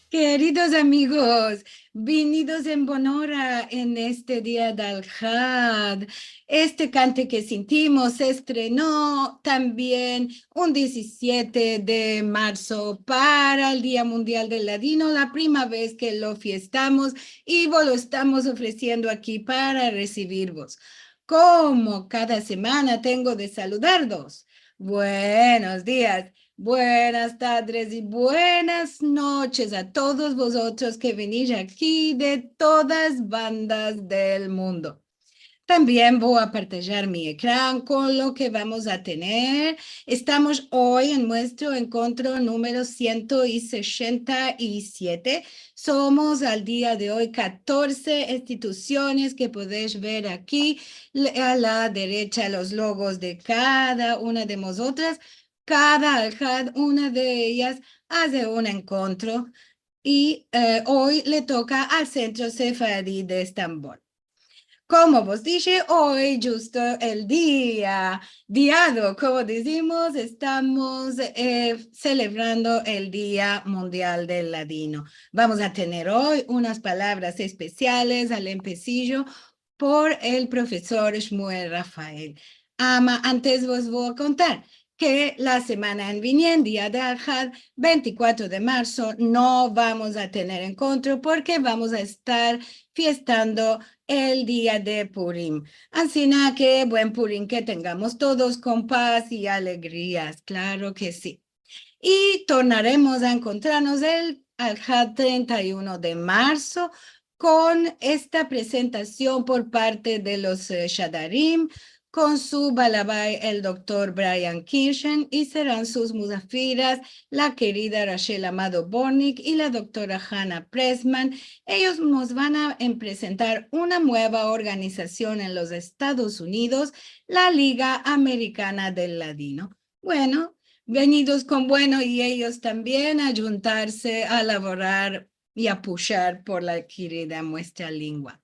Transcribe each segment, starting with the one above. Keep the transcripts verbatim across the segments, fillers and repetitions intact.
Keridos amigos, vinidos en bon ora en este dia de Alhad. Este kante ke sintimos se estreno tambien un dizisiete de marso para el Dia Mundial del Ladino, la prima vez ke lo fiestamos i vos lo estamos ofresiendo aki para resivirvos. Komo kada semana, tengo de saludarlos. Buenos dias, buenas tardes i buenas noches a todos vozotros ke venish aki de todas bandas del mundo. Tambien vo a partajar mi ekran kon lo ke vamos a tener. Estamos oy en muestro enkontro numero siento sesenta i siete. Somos al dia de oy katorze institusiones ke podesh ver aki, le-, a la derecha, los logos de kada una de mozotras. Kada alhad, una de eyas aze un enkontro. I, eh, oy le toka al Sentro Sefaradi de Estambol. Komo vos dishe, oy djusto el dia, diado, komo dizimos, estamos, eh, selebrando el Dia Mundial del Ladino. Vamos a tener oy unas palavras espesiales al empesijo por el profesor Shmuel Rafael. Ama, antes vos vo a kontar ke la semana en viniendo, dia de Alhad, ventikuatro de marso, no vamos a tener enkontro porke vamos a estar fiestando el dia de Purim. Ansina ke buen Purim ke tengamos todos kon paz i alegrias, klaro ke si. I tornaremos a enkontrarmos el Alhad trenta i uno de marso kon esta presentasion por parte de los, eh, Shadarim, kon su balabay, el doktor Brian Kirchen, i seran sus muzafiras, la kerida Rachel Amado Bortnick i la doktora Hannah Pressman. Eyos mos van a, em, presentar una mueva organizasion en los Estados Unidos, la Liga Amerikana del Ladino. Bueno, venidos kon bueno i eyos tambien a djuntarse a lavorar i a pushar por la kerida muestra lingua.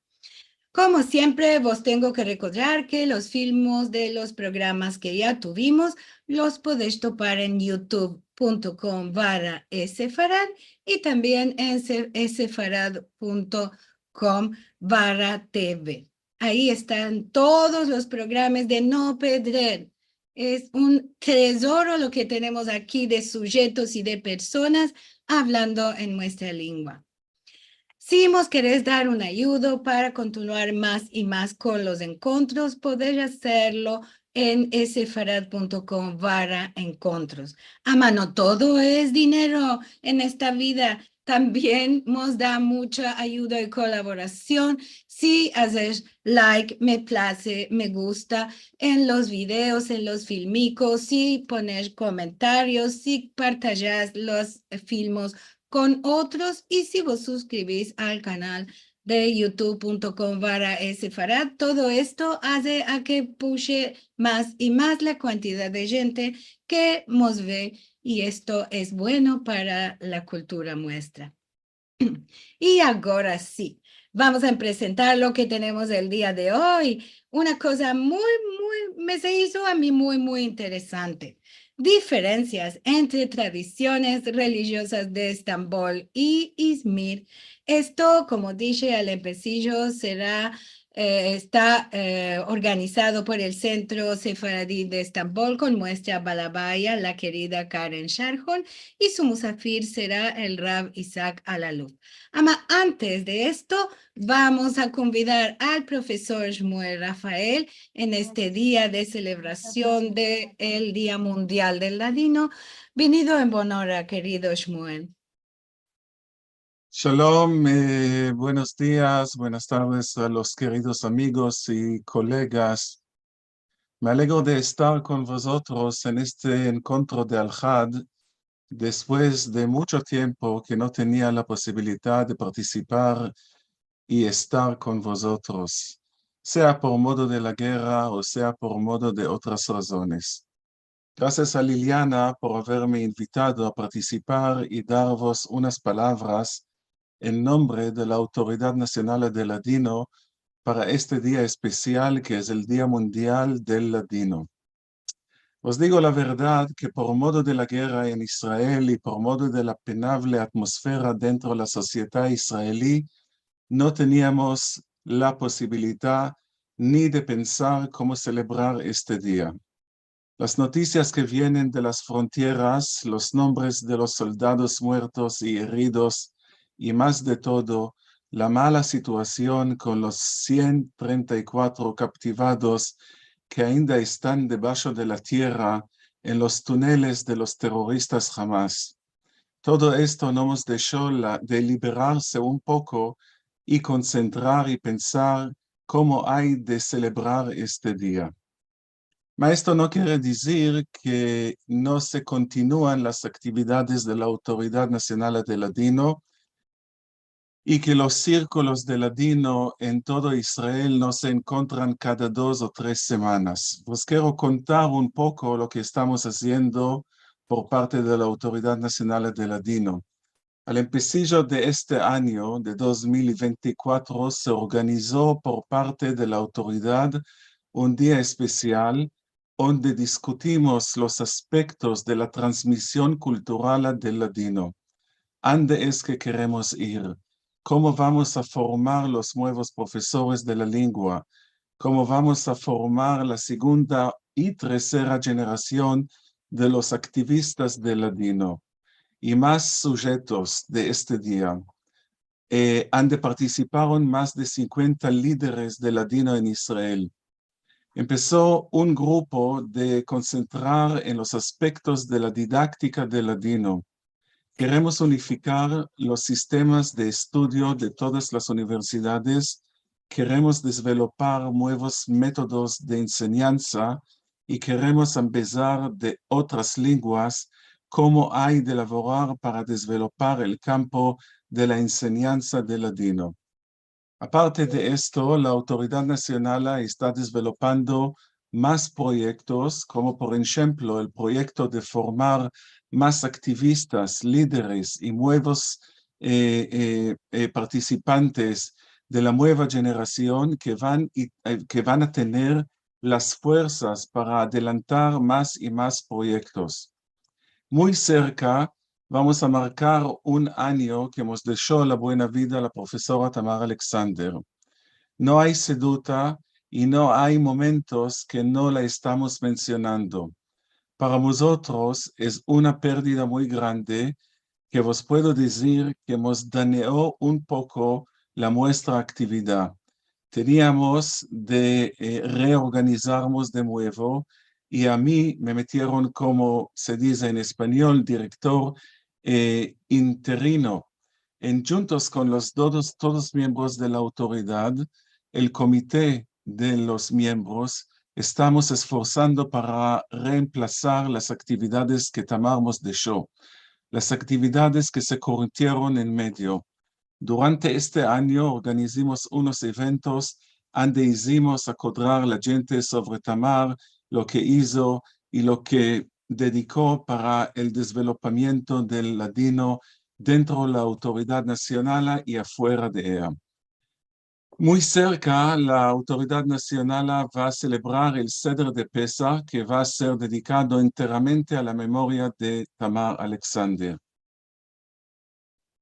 Komo siempre, vos tengo ke rekordar ke los filmos de los programas ke ya tuvimos los podesh topar en youtube punto com barra sefarad i tambien en se-, sefarad punto com barra T V. Ayi estan todos los programas de no pedrer. Es un tezoro lo ke tenemos aki de sujetos i de personas avlando en muestra lingua. Si mos keres dar un ayudo para kontinuar mas i mas kon los enkontros, podesh azerlo en sefarad punto com barra enkontros. Ama no todo es dinero en esta vida. Tambien mos da mucha ayuda i kolaborasion si azesh like, me plaze, me gusta en los videos, en los filmikos, si ponesh komentarios, si partajash los filmos kon otros i si vos suskribis al kanal de youtube punto com barra sefarad. Todo esto aze a ke pushe mas i mas la kantidad de djente ke mos ve, i esto es bueno para la kultura muestra. I agora si, vamos a presentar lo ke tenemos el dia de oy. Una koza muy, muy, me se izo a mi muy, muy interesante. Diferensias entre tradisiones relijiozas de Estambol i Izmir. Esto, komo dishe al empesijo, sera, eh, esta, eh, organizado por el Sentro Sefaradi de Estambol kon muestra balabaya, la kerida Karen Sharhon, i su musafir sera el Rav Isaac Alaluf. Ama antes de esto, vamos a konvidar al profesor Shmuel Rafael en este dia de selebrasion de el Dia Mundial del Ladino. Vinido en bon ora, kerido Shmuel. Shalom, eh, buenos dias, buenas tardes a los keridos amigos i kolegas. Me alegro de estar kon vozotros en este enkontro de Alhad, despues de muncho tiempo ke no tenia la posibilidad de partisipar i estar kon vozotros, sea por modo de la gerra o sea por modo de otras razones. Grasias a Liliana por averme invitado a partisipar i darvos unas palavras en nombre de la Autoridad Nasional de Ladino para este dia espesial ke es el Dia Mundial del Ladino. Os digo la verdad ke por modo de la gerra en Israel i por modo de la penavle atmosfera dentro la sosiedad israeli, no teniamos la posibilidad ni de pensar komo selebrar este dia. Las notisias ke vienen de las frontieras, los nombres de los soldados muertos i eridos, i mas de todo, la mala situasion kon los sien trenta i kuatro kaptivados ke ainda estan debasho de la tierra en los tuneles de los teroristas Hamas. Todo esto no mos desho la, deliberarse un poko i konsentrar i pensar komo ay de selebrar este dia. Ma esto no kere dizir ke no se kontinuan las aktividades de la Autoridad Nasionala de Ladino i ke los sirkulos de ladino en todo Israel no se enkontran kada dos o tres semanas. Vos kero kontar un poko lo ke estamos aziendo por parte de la Autoridad Nasionala de Ladino. Al empesijo de este anyo de dos mil i vente i kuatro se organizo por parte de la autoridad un dia espesial onde diskutimos los aspektos de la transmision kulturala del ladino. Ande es ke keremos ir? Komo vamos a formar los muevos profesores de la lingua? Komo vamos a formar la segunda i tresera jenerasion de los aktivistas del ladino? I mas sujetos de este dia. Eh, ande partisiparon mas de sinkuenta lideres de ladino en Israel. Empeso un grupo de konsentrar en los aspektos de la didaktika del ladino. Keremos unifikar los sistemas de estudio de todas las universidades. Keremos desvelopar muevos metodos de ensenyansa i keremos ambezar de otras linguas komo ay de lavorar para desvelopar el kampo de la ensenyansa del ladino. Aparte de esto, la Autoridad Nasionala esta desvelopando mas proyektos, komo por enshemplo el proyekto de formar mas aktivistas, lideres i muevos, eh, eh, eh, partisipantes de la mueva jenerasion ke van i, eh, ke van a tener las fuersas para adelantar mas i mas proyektos. Muy serka vamos a markar un anyo ke mos desho la buena vida la profesora Tamar Alexander. No ay seduta i no ay momentos ke no la estamos mensionando. Para mozotros es una perdida muy grande ke vos puedo dizir ke mos daneo un poko la muestra aktividad. Teniamos de, eh, reorganizarmos de muevo i a mi me metieron, komo se dize en espanyol, direktor, eh, interino. Endjuntos kon los todos, todos miembros de la autoridad, el komite de los miembros, estamos esforsando para reemplasar las aktividades ke Tamar mos desho, las aktividades ke se kortieron en medio. Durante este anyo organizimos unos eventos ande izimos akodrar la djente sovre Tamar, lo ke izo i lo ke dediko para el desvelopamiento del ladino dentro la Autoridad Nasionala i afuera de eya. Muy serka, la Autoridad Nasionala va a selebrar el Seder de Pesah, ke va a ser dedikado enteramente a la memoria de Tamar Alexander.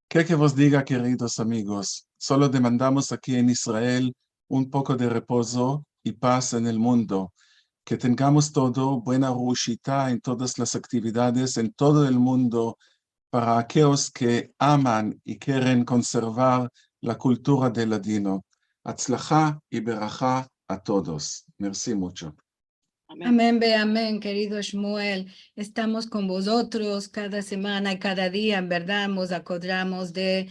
Ke, ke vos diga, keridos amigos, solo demandamos aki en Israel un poko de repozo i pas en el mundo, ke tengamos todo buena rushita en todas las aktividades en todo el mundo para akeos ke aman i keren konservar la kultura del ladino. Atslaha i beraha a todos. Mersi mucho. Amen. Amen ve amen, kerido Shmuel. Estamos kon vozotros kada semana i kada dia, en verdad, mos akodramos de,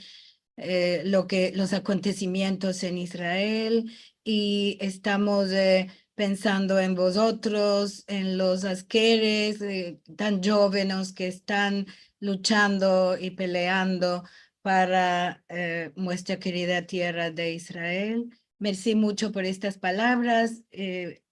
eh, lo ke, los akontesimientos en Israel, i estamos, eh, pensando en vozotros, en los askeres, eh, tan djovenes ke estan luchando i peleando para, eh, muestra kerida tierra de Israel. Mersi mucho por estas palavras. Eh,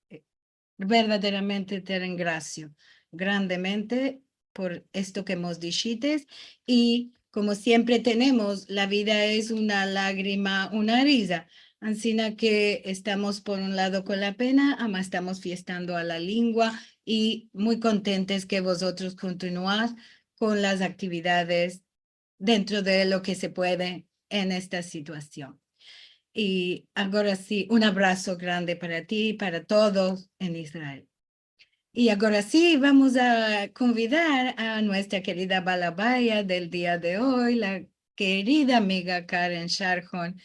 verdaderamente te rengrasio grandemente por esto ke mos dishites. I komo siempre tenemos, la vida es una lagrima, una riza. Ansina ke estamos por un lado kon la pena, ama estamos fiestando a la lingua i muy kontentes ke vozotros kontinuas kon las aktividades dentro de lo ke se puede en esta situasion. I agora si, un abraso grande para ti i para todos en Israel. I agora si, vamos a konvidar a muestra kerida balabaya del dia de oy, la kerida amiga Karen Sharhon,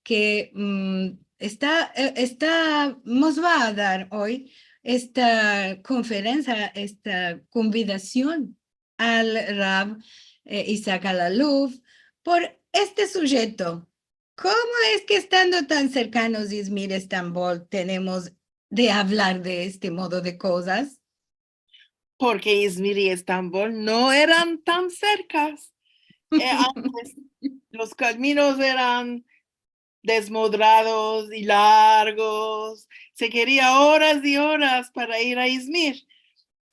ke, mm, esta, eh, esta, mos va a dar oy esta konferensia, esta konvidasion al Rav, eh, Isaac Alaluf por este sujeto. Komo es ke estando tan serkanos Izmir i Estambol tenemos de avlar de este modo de kozas? Porke Izmir i Estambol no eran tan serkas. Eh, antes los kaminos eran desmodrados i largos. Se keria oras i oras para ir a Izmir.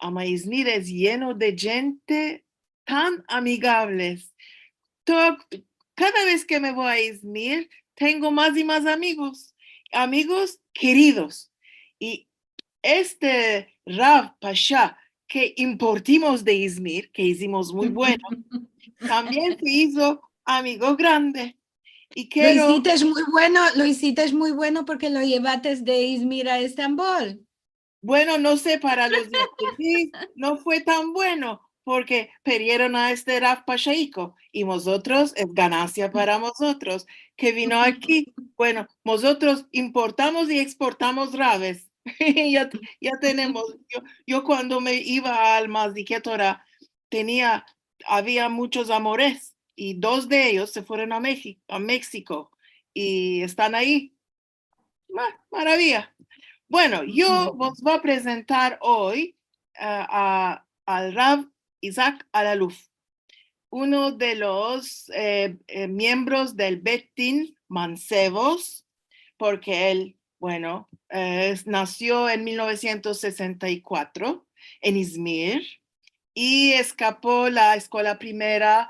Ama Izmir es yeno de djente tan amigables. To-, kada vez ke me vo a Izmir, tengo mas i mas amigos, amigos keridos. I este Rav Pasha ke importimos de Izmir, ke izimos muy bueno, tambien se izo amigo grande. I kero... Lo izites muy bueno, lo izites muy bueno porke lo yevates de Izmir a Estambol. Bueno, no se para los izmirlis, no fue tan bueno, porke pedrieron a este Rav Pashaiko, i mozotros, es ganansia para mozotros, ke vino aki. Bueno, mozotros importamos i eksportamos raves. Ya, ya tenemos, yo, yo kuando me iva al Mazdikei Torah, tenia, avia munchos amores, i dos de eyos se fueron a Mexi-, a Meksiko, i estan ayi. Ma-, maraviya. Bueno, yo vos vo a prezentar oy, eh, a, al Rav Isaac Alaluf, uno de los, eh, eh, miembros del Bet Din mansevos, porke el, bueno, eh, es-, nasio en mil novesientos sesenta i kuatro en Izmir i eskapo la eskola primera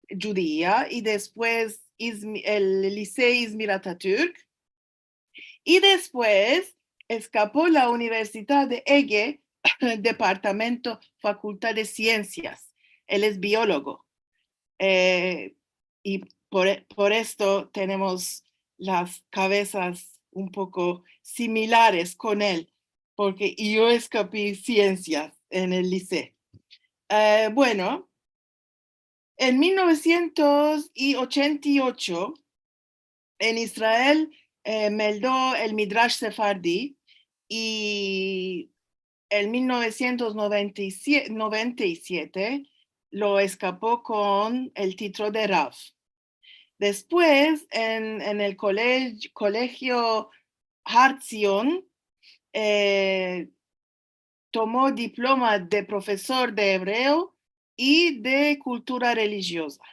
djudia i despues Izmi-, el Lisey Izmir Atatürk, i despues eskapo la Universidad de Ege, departamento, Fakultad de Siensias. El es biologo. Eh, i por e-, por esto tenemos las kavezas un poko similares kon el, porke yo eskapi siensias en el lisey. Eh, bueno, en mil novesientos i ochenta i ocho, en Israel, eh, meldo el Midrash Sefardi, i en mil novesientos noventa i siete, noventa i siete lo eskapo kon el titlo de Rav. Despues, en, en el kolej-, Kolegio Har Zion, eh, tomo diploma de profesor de ebreo i de kultura relijioza.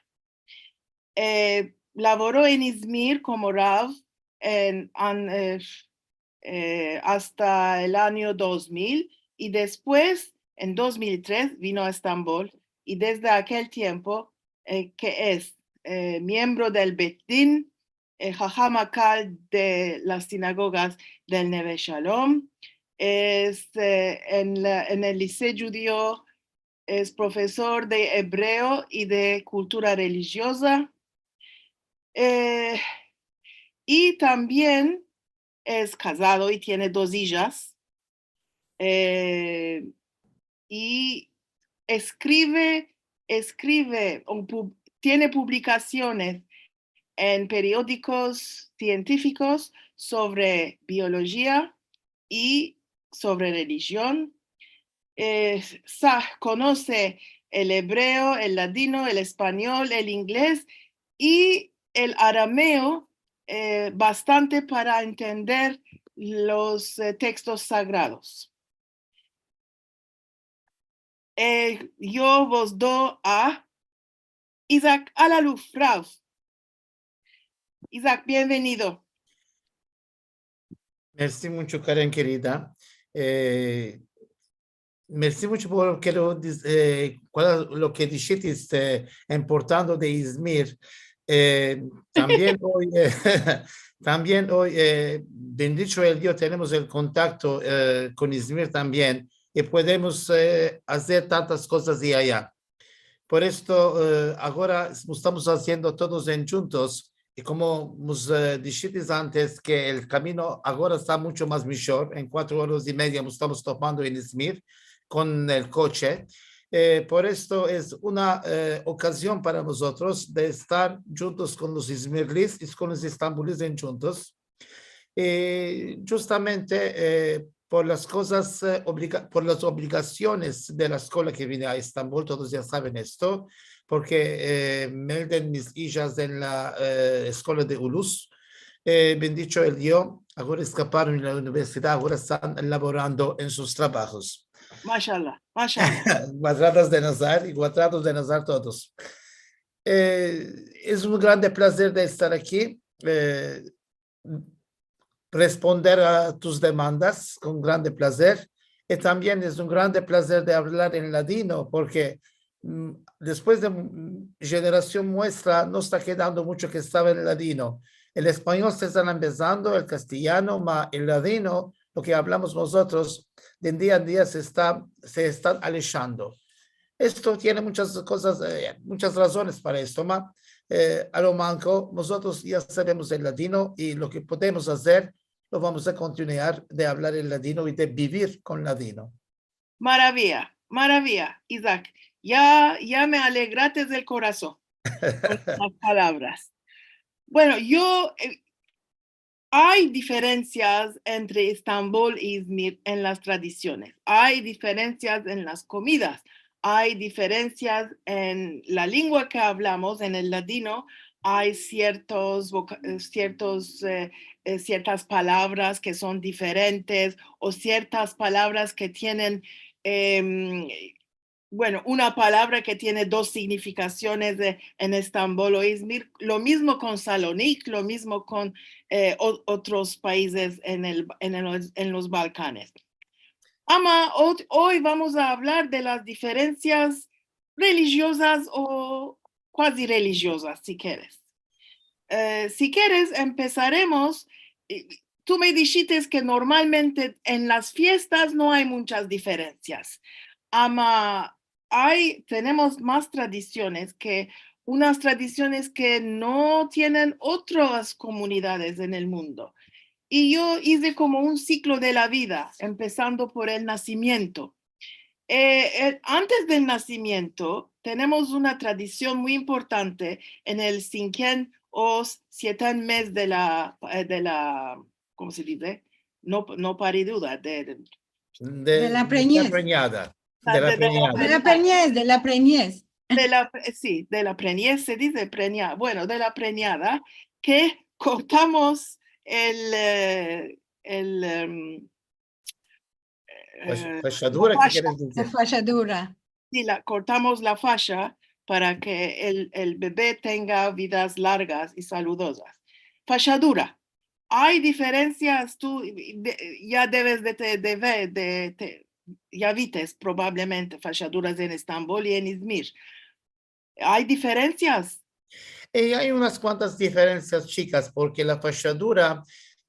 Eh, lavoro en Izmir komo Rav en, an-, eh, eh, asta el anyo dos mil, i despues, en dos mil tres, vino a Estambol, i desde akel tiempo, eh, ke es, eh, miembro del Bet Din, eh, Haham Hakal de las sinagogas del Neve Shalom, es, eh, en la, en el Lisey Djudio, es profesor de ebreo i de kultura relijioza. Eh, i tambien es kazado i tiene dos ijas. Eh, i eskrive, eskrive, o pu-, tiene publikasiones en periodikos sientifikos sovre biolojia i sovre relijion. Eh, sa-, konose el ebreo, el ladino, el espanyol, el inglez i el arameo, eh, bastante para entender los, eh, tekstos sagrados. Eh, yo vos do a Isaac Alaluf, Rav. Isaac, bienvenido. Mersi muncho, Karen kerida. Eh, mersi muncho por lo ke lo dis-, eh, kual, lo ke dishitis, eh, importando de Izmir. Eh, tambien oy, eh, tambien oy, eh, bendicho el Dio, tenemos el kontakto, eh, kon Izmir tambien. i podemos, e, azer tantas kozas de aya. Por esto, e, agora estamos aziendo todos en djuntos, i komo mos, e, dishites antes ke el kamino agora esta muncho mas mishor, en kuatro oras i media mos estamos topando en Izmir kon el koche. E, por esto es una, e, okazion para mozotros de estar djuntos kon los izmirlis i kon los estanbulis en djuntos. E, djustamente, e, por las kozas, e, obliga-, por las obligasiones de la eskola ke vine a Estambul, todos ya saven esto, porke, e, melden mis ijas en la, e, eskola de Ulus. E, ben dicho, el dio, agora eskaparon de la universidad, agora estan lavorando en sus trabahos. Mashallah, mashallah. Kuadrados de nazar i kuadrados de nazar todos. E, es un grande plazer de estar aki. E, responder a tus demandas kon grande plazer. I tambien es un grande plazer de avlar en ladino, porke, mm, despues de, mm, jenerasion muestra, no esta kedando muncho ke estava en ladino. El espanyol se esta ambezando, el kastelyano, ma el ladino, lo ke avlamos mozotros, de dia en dia se esta, se esta aleshando. Esto tiene munchas kozas, e, munchas razones para esto, ma, e, a lo manko, mozotros ya savemos el ladino i lo ke podemos azer, lo vamos a kontinuar de avlar el ladino i de bivir kon ladino. Maraviya, maraviya, Isaac. Ya, ya me alegrates el korason kon las palavras. Bueno, yo, e, ay diferensias entre Estambul i Izmir en las tradisiones, ay diferensias en las komidas, ay diferensias en la lengua ke avlamos, en el ladino, ay siertos voka-, e, siertos, e, e, siertas palavras ke son diferentes o siertas palavras ke tienen, em, bueno, una palavra ke tiene dos signifikasiones de, en Estambul o Izmir, lo mizmo kon Salonik, lo mizmo kon, e, o-, otros paizes en el, en el, en los Balkanes. Ama, ot-, oy vamos a avlar de las diferensias relijiozas o kuazi relijiozas, si keres. E, si keres, empesaremos. E, tu me dishites ke normalmente en las fiestas no ay munchas diferensias. Ama, ay, tenemos mas tradisiones ke, unas tradisiones ke no tienen otras komunidades en el mundo. I yo ize komo un siklo de la vida, empesando por el nasimiento. E, e, antes del nasimiento, tenemos una tradision muy importante en el sinken o sieten mez de la, e, de la, komo se dize? No, no pariduda, de, de De, de la prenyez. De la prenyada. De la prenyada. De la prenyez, de la prenyez. De la, si, de la prenyez se dize prenyada. Bueno, de la prenyada, ke kortamos el, e, el, em, Fash-, e, fashadura, la fasha. Ke keres dizir? La fashadura. Si, la, kortamos la fasha para ke el, el bebe tenga vidas largas i saludozas. Fashadura. Ay diferensias, tu, de, ya deves de, de, de ve-, de, te, ya vites probablemente fashaduras en Estambul i en Izmir. Ay diferensias? E, ay unas kuantas diferensias chikas, porke la fashadura,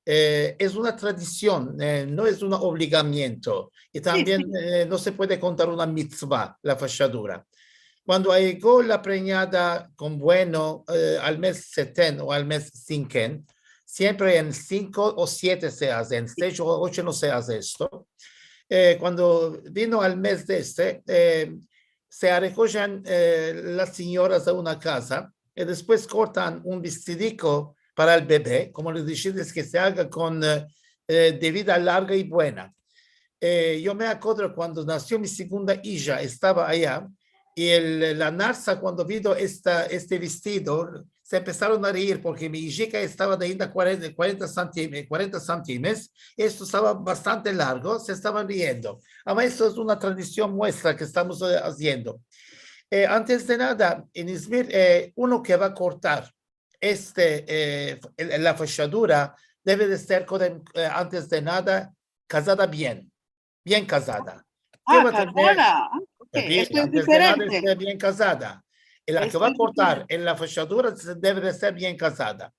e, es una tradision, e, no es un obligamiento. I tambien, e, no se puede kontar una mitzva, la fashadura. Kuando yego la prenyada kon bueno, e, al mez seten o al mez sinken, siempre en sinko o siete se aze, en sesh o ocho no se aze esto. E, kuando vino al mez de este, e, se arekojen, e, las sinyoras a una kaza, i despues kortan un vestidiko para el bebe, komo le dishites ke se aga kon, e, e, de vida larga i buena. E, yo me akodro kuando nasio mi segunda ija, estava aya, i el, la narsa kuando vino esta, este vestido, se empesaron a reir porke mi ijika estava de ainda kuarenta, kuarenta santim-, kuarenta santimes, esto estava bastante largo, se estavan riendo. Ama esto es una tradision muestra ke estamos, e, aziendo. E, antes de nada, en Izmir, e, uno ke va a kortar este, e, el, la fashadura deve de ser, e, antes de nada, kazada bien, bien kazada. A, kazada. Ok, esto es diferente. Deve de ser bien kazada. I la ke va a kortar en la fashadura se deve de ser bien kazada.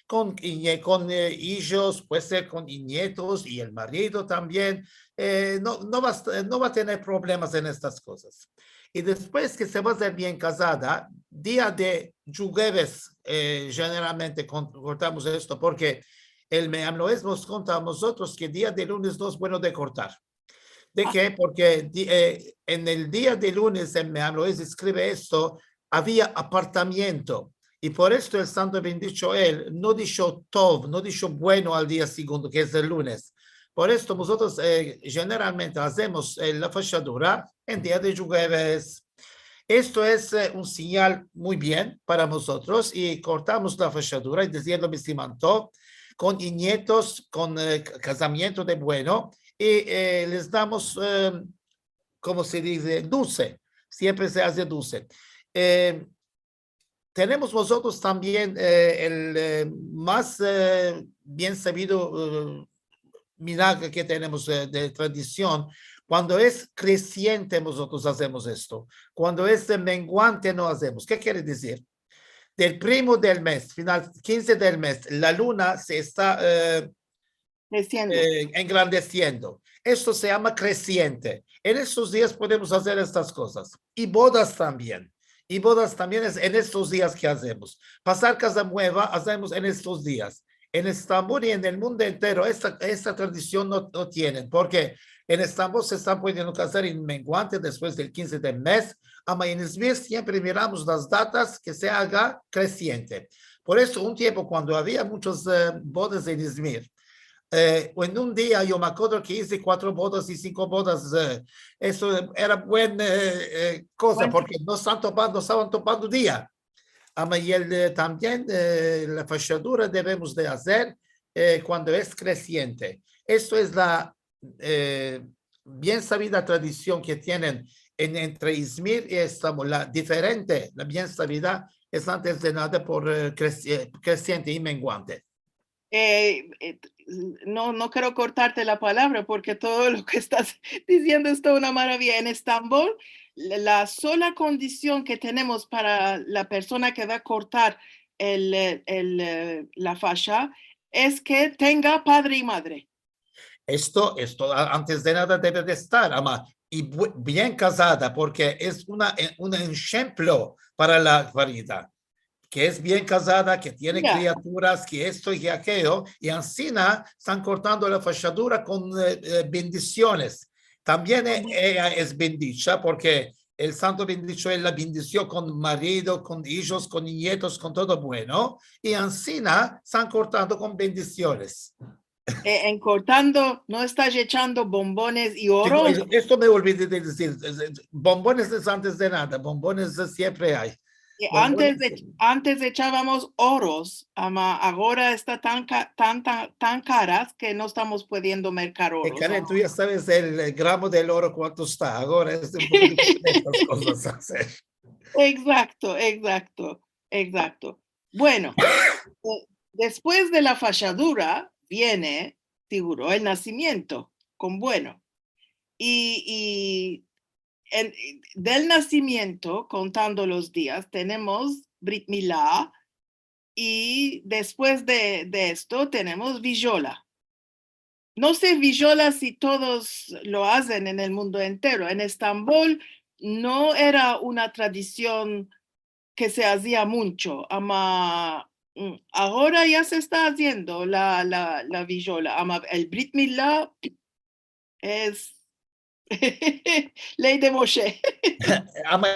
kon, i nye-, kon, e, ijos, puede ser kon nyetos i el marido tambien. E, no, no va a est-, no va a tener problemas en estas kozas. I despues ke se va a azer bien kazada, dia de djueves, e, jeneralmente kon-, kortamos esto, porke el Meam Loez mos konta a mozotros ke dia de lunes no es bueno de kortar. De ke? Porke di-, e, en el dia de lunes, el Meam Loez eskrive esto, avia apartamiento. I por esto el santo bendicho el no disho tov, no disho bueno al dia segundo, ke es el lunes. Por esto mozotros, e, jeneralmente azemos, e, la fashadura en dia de djueves. Esto es, e, un sinyal muy bien para mozotros i kortamos la fashadura i diziendo besimanto kon nyetos, kon, e, ka-, kazamiento de bueno i, e, les damos, e, komo se dize, dulse. Siempre se aze dulse. E, tenemos mozotros tambien, e, el, e, mas, e, bien savido, e, minag ke tenemos, e, de tradision. Kuando es kresiente, mozotros azemos esto. Kuando es, e, menguante, no azemos. Ke kere dizir? Del primo del mes, final kinze del mes, la luna se esta, e, kresiendo, e, engrandesiendo. Esto se yama kresiente. En estos dias podemos azer estas kozas. I bodas tambien. I bodas tambien es en estos dias ke azemos. Pasar kaza mueva azemos en estos dias. En Estambol i en el mundo entero esta, esta tradision no, no tienen, porke en Estambol se estan pudiendo kazar en menguante despues del kinze del mes, ama en Izmir siempre miramos las datas ke se aga kresiente. Por esto, un tiempo kuando avia munchas, e, bodas en Izmir, e, en un dia yo me akodro ke ize kuatro bodas i sinko bodas, e, esto era buen, e, e, koza, porke no estan topando, no estavan topando dia. Ama i el, e, tambien, e, la fashadura devemos de azer, e, kuando es kresiente. Esto es la, e, bien savida tradision ke tienen en, entre Izmir i Estambol. La diferente, la bien savida es antes de nada por, e, kresi-, e, kresiente i menguante. E, e, no, no kero kortarte la palavra porke todo lo ke estas diziendo esta una maraviya. En Estambol, la, la sola kondision ke tenemos para la persona ke va a kortar el, el, e, la fasha es ke tenga padre i madre. Esto, esto a-, antes de nada deve de estar, ama, i bu-, bien kazada, porke es una, e, un enshemplo para la farida, ke es bien kazada, ke tiene kriaturas, ke esto i ke akeyo, i ansina estan kortando la fashadura kon, e, e, bendisiones. Tambien e-, eya es bendicha, porke el santo bendicho, el la bendisio kon marido, kon ijos, kon nyetos, kon todo bueno, i ansina estan kortando kon bendisiones. E, en kortando, no estas echando bombones i oros? Digo, e-, esto me olvide de dizir. E, e, bombones es antes de nada, bombones, e, siempre ay. E, antes de, antes echavamos oros, ama, agora esta tan ka-, tan, tan, tan karas ke no estamos pudiendo merkar oros, ama. Karen, tu ya saves el, el gramo del oro kuanto esta. Agora es un poko difisel estas kozas azer. Egzakto, egzakto, egzakto. Bueno, e, despues de la fashadura viene, siguro, el nasimiento, kon bueno. I, i en, del nasimiento, kontando los dias, tenemos Brit Mila, i despues de, de esto tenemos Vijola. No se, Vijola, si todos lo azen en el mundo entero. En Estambol no era una tradision ke se azia muncho, ama, mm, agora ya se esta aziendo la, la, la Vijola, ama el Brit Mila es ley de Moshe. Ama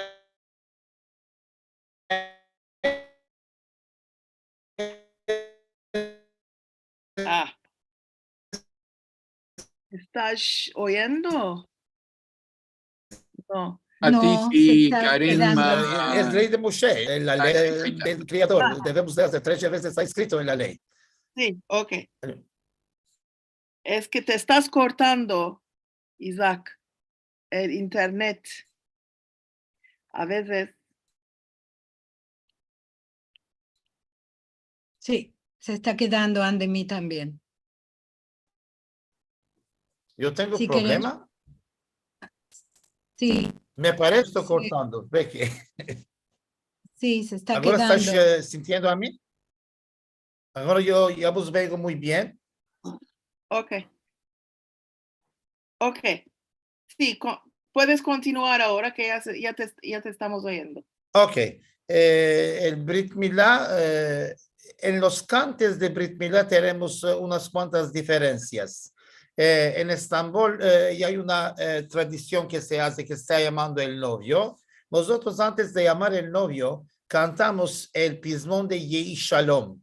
Ah. Estas oyendo? No. A ti si, Karen, ma-, es ley de Moshe, la ley del Kriador. Devemos de azer tres vezes, esta eskrito en la ley. Si, okey. Es ke te estas kortando, Isaac, el internet. A vezes. Si, se esta kedando ande mi tambien. Yo tengo problema? Si. Me parese kortando, peki. Si, se esta kedando. Agora estas, e, sintiendo a mi? Agora yo ya vos veo muy bien. Ok. Ok. Si, ko-, puedes kontinuar agora ke ya, se- ya, te, ya te estamos oyendo. Ok. Eh, el Brit Milá, eh, en los kantes de Brit Milá tenemos, eh, unas kuantas diferensias. Eh, en Estambol, eh, ya ay una, eh, tradision ke se aze, ke se esta yamando el novio. Mozotros, antes de yamar el novio, kantamos el pizmon de Yehi Shalom.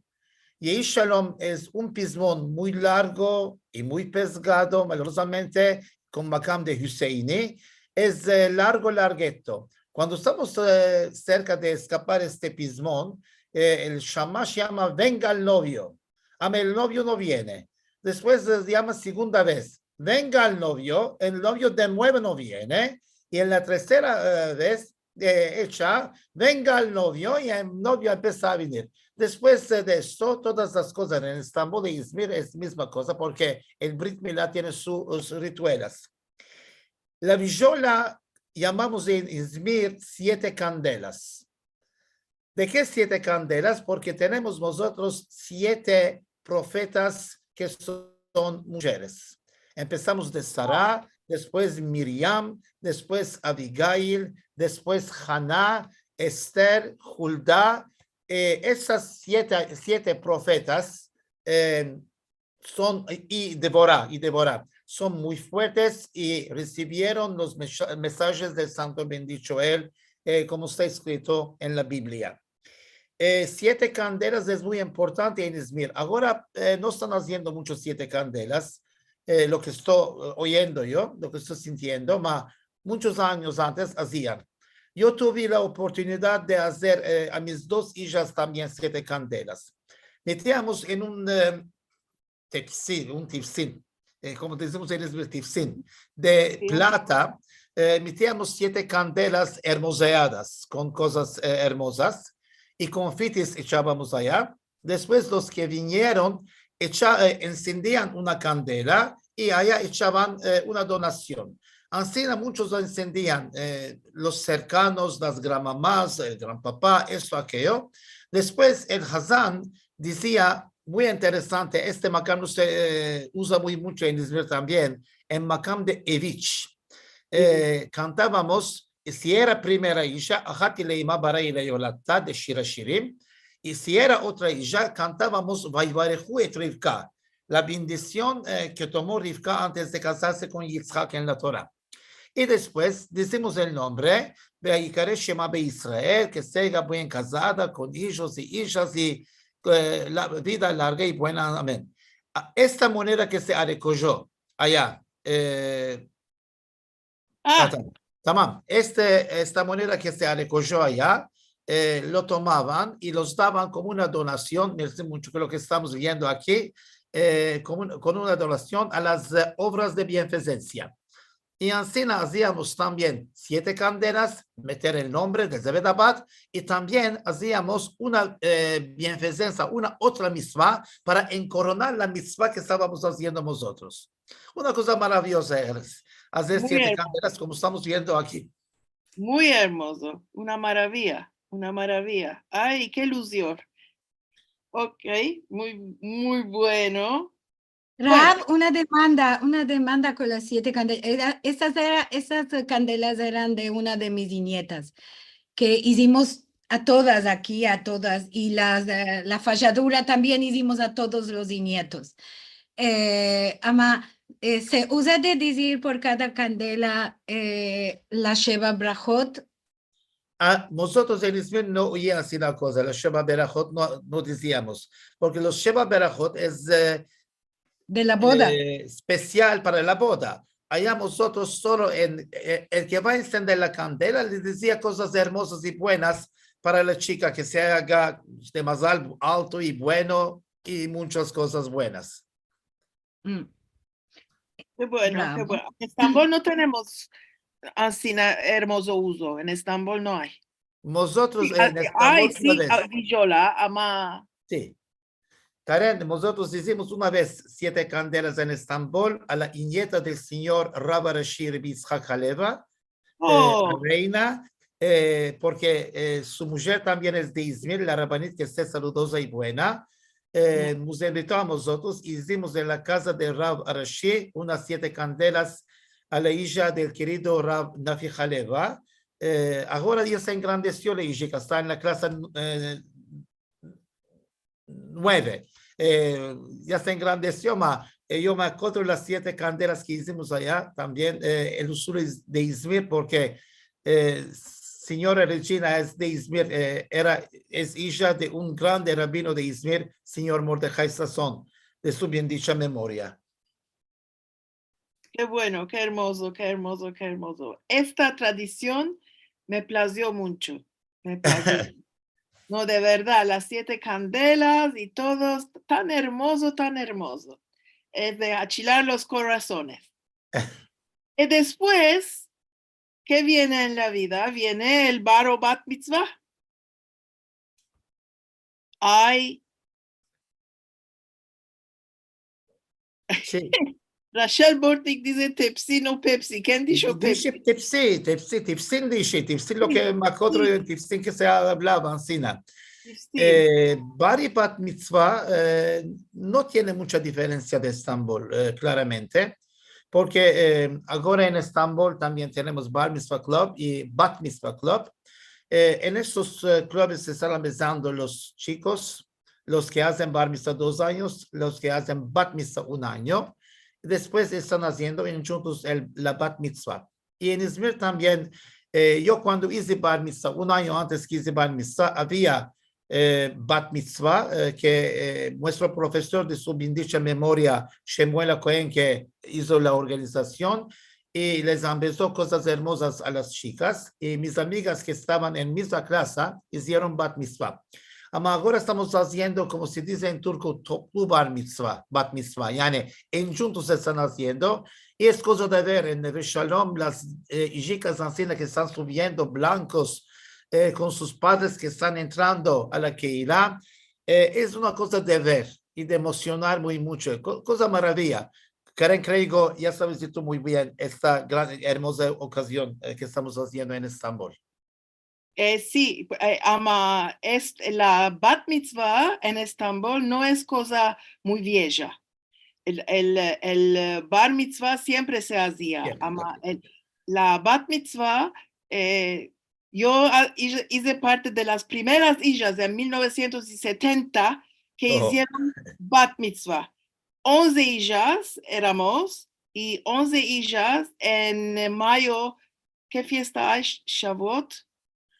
Yehi Shalom es un pizmon muy largo i muy pesgado, malorozamente, kon makam de Hüseyini. Es, eh, largo, largeto. Kuando estamos, eh, serka de eskapar este pizmon, eh, el shamash yama: "Venga el novio." Ama el novio no viene. Despues, eh, yama segunda vez: "Venga el novio." El novio de muevo no viene. I en la tersera, eh, vez, eh, echa: "Venga el novio", i el novio empesa a venir. Despues, eh, de esto, todas las kozas en Estambol i Izmir es mizma koza, porke el Brit Milá tiene su, sus rituelas. La vijola yamamos en Izmir siete kandelas. De ke siete kandelas? Porke tenemos mozotros siete profetas ke son mujeres. Empesamos de Sara, despues Miriam, despues Abigail, despues Haná, Ester, Hulda. Eh, esas siete, siete profetas, eh, son, i Deborá, i Deborá, son muy fuertes i risivieron los mesha-, mesajes del santo bendicho el, eh, komo esta eskrito en la Biblia. Eh, siete kandelas es muy importante en Izmir. Agora, eh, no estan aziendo muncho siete kandelas, eh, lo ke esto, eh, oyendo yo, lo ke esto sintiendo, ma munchos anyos antes azian. Yo tuve la oportunidad de azer, eh, a mis dos ijas tambien siete kandelas. Metiamos en un, eh, tepsi, un tifsin, eh, komo dizimos en Izmir, tifsin, de plata, eh, metiamos siete kandelas ermozeadas kon kozas, eh, ermozas, i konfitis echavamos aya. Despues, los ke vinieron, echa-, eh, ensendian una kandela i aya echavan, eh, una donasion. Ansina munchos ensendian, eh, los serkanos, las granmamas, el granpapa, esto, akeyo. Despues, el hazan dizia, muy interesante, este makam no se, eh, uza muy muncho en Izmir tambien, en makam de evich. Eh, kantavamos, si era primera ija, "Ahati leima bara i leyolata", de Shir Ashirim, i si era otra ija, kantavamos "Vayivarehu et Rivka", la bendision, eh, ke tomo Rivka antes de kazarse kon Yitzhak en la Tora. I despues dizimos el nombre, "Vayikare shema beYisrael", ke siga bien kazada, kon ijos i ijas i, eh, la vida larga i buena, amen. A, esta moneda ke se arekojo aya, eh, ah, tamam. Tamam. Este, esta moneda ke se arekojo aya, eh, lo tomavan i los davan komo una donasion, mersi muncho ke lo ke estamos viendo aki, eh, komo un, kon una donasion a las, eh, ovras de bienfezensia. I ansina aziamos tambien siete kandelas, meter el nombre de Zebed Abad, i tambien aziamos una, eh, bienfezensa, una otra mitzva para enkoronar la mitzva ke estavamos aziendo mozotros. Una koza maraviyoza es azer siete kandelas komo estamos viendo aki. Muy ermozo, una maravia, una maravia. Ay, ke iluzion. Ok, muy, muy bueno. Rav, una demanda, una demanda kon las siete kandelas. Era, esas era, esas kandelas eran de una de mis inyetas, ke izimos a todas aki, a todas, i las, eh, la fajadura tambien izimos a todos los inyetos. Eh, ama, eh, se uza de dizir por kada kandela, eh, las sheva brahot. A, mozotros en Izmir no oye ansi la koza, las sheva brahot no, no diziamos, porke los sheva brahot es, eh, de la boda, eh, espesial para la boda. Aya mozotros solo en, eh, el ke va a ensender la kandela le dizia kozas ermozas i buenas para la chika, ke se aga de mazal alto i bueno i munchas kozas buenas. Mm. Ke bueno, ke bueno. En Estambol no tenemos ansina ermozo uzo. En Estambol no ay. Mozotros en Estambol, ay, si, vijola, ama. Si. Karen, mozotros izimos una vez siete kandelas en Estambol a la inyeta del sinyor Rab Arashi Rabbi Yitzhak Haleva, eh, la reina, eh, porke, eh, su mujer tambien es de Izmir, la rabanit ke este saludoza i buena. Eh, mos invito a mozotros, izimos en la kaza de Rav Arashi unas siete kandelas a la ija del kerido Rav Nafi Haleva. Eh, agora ya se engrandesio la ija, ke esta en la klasa, eh, mueve. Eh, ya se engrandesio, ma, eh, yo me akodro las siete kandelas ke izimos aya, tambien, eh, el usul es de Izmir, porke, eh, sinyora Regina es de Izmir, eh, era, es ija de un grande rabino de Izmir, sinyor Mordehai Sasson, de su biendicha memoria. Ke bueno, ke ermozo, ke ermozo, ke ermozo. Esta tradision me plazio muncho, me plazio. No, de verdad, las siete kandelas i todo, tan ermozo, tan ermozo. Es de achilar los korazones. I despues, ke viene en la vida? Viene el bar o bat mitzva. Ay. Si. Rachel Bortnick dize tepsi, no Pepsi. Ken disho Pepsi? Dishe tepsi, tepsi, tepsin dishe, tepsin lo ke me akodro, tepsin ke se avlava ansina. Tepsin. Eh, bar i bat mitzva, eh, no tiene muncha diferensia de Estambol, eh, klaramente. Porke, eh, agora en Estambol tambien tenemos Bar Mitzva Club i Bat Mitzva Club. Eh, en estos, eh, klubes se estan amezando los chikos, los ke azen bar mitzva dos anyos, los ke azen bat mitzva un anyo, i despues estan aziendo endjuntos el, la bat mitzva. I en Izmir tambien, eh, yo kuando ize bar mitzva, un anyo antes ke ize bar mitzva, avia, eh, bat mitzva, eh, ke, eh, muestro profesor de su biendicha memoria, Shemuel Cohen, ke izo la organizasion, i les ambezo kozas ermozas a las chikas, i mis amigas ke estavan en mizma klasa izieron bat mitzva. Ama agora estamos aziendo, komo se dize en turko, toplu bar mitzva, bat mitzva, yani endjuntos estan aziendo, i es koza de ver en Neve Shalom, las, eh, ijikas ansina ke estan subiendo blankos, eh, kon sus padres ke estan entrando a la kehila, eh, es una koza de ver i de emosionar muy muncho, ko-, koza maraviya. Keren Kreigo, ya sabes tu muy bien esta gran, ermoza okazion, eh, ke estamos aziendo en Estambol. Eh, si, eh, ama, es, la bat mitzva en Estambol no es koza muy vieja. El, el, el, eh, bar mitzva siempre se azia. Siempre, ama, perfekto. El, la bat mitzva, eh, yo, ah, ize, ize parte de las primeras ijas en mil novesientos i setenta ke izieron bat mitzva. Onze ijas eramos i onze ijas en, eh, mayo, ke fiesta ay? Sh-, Shavuot?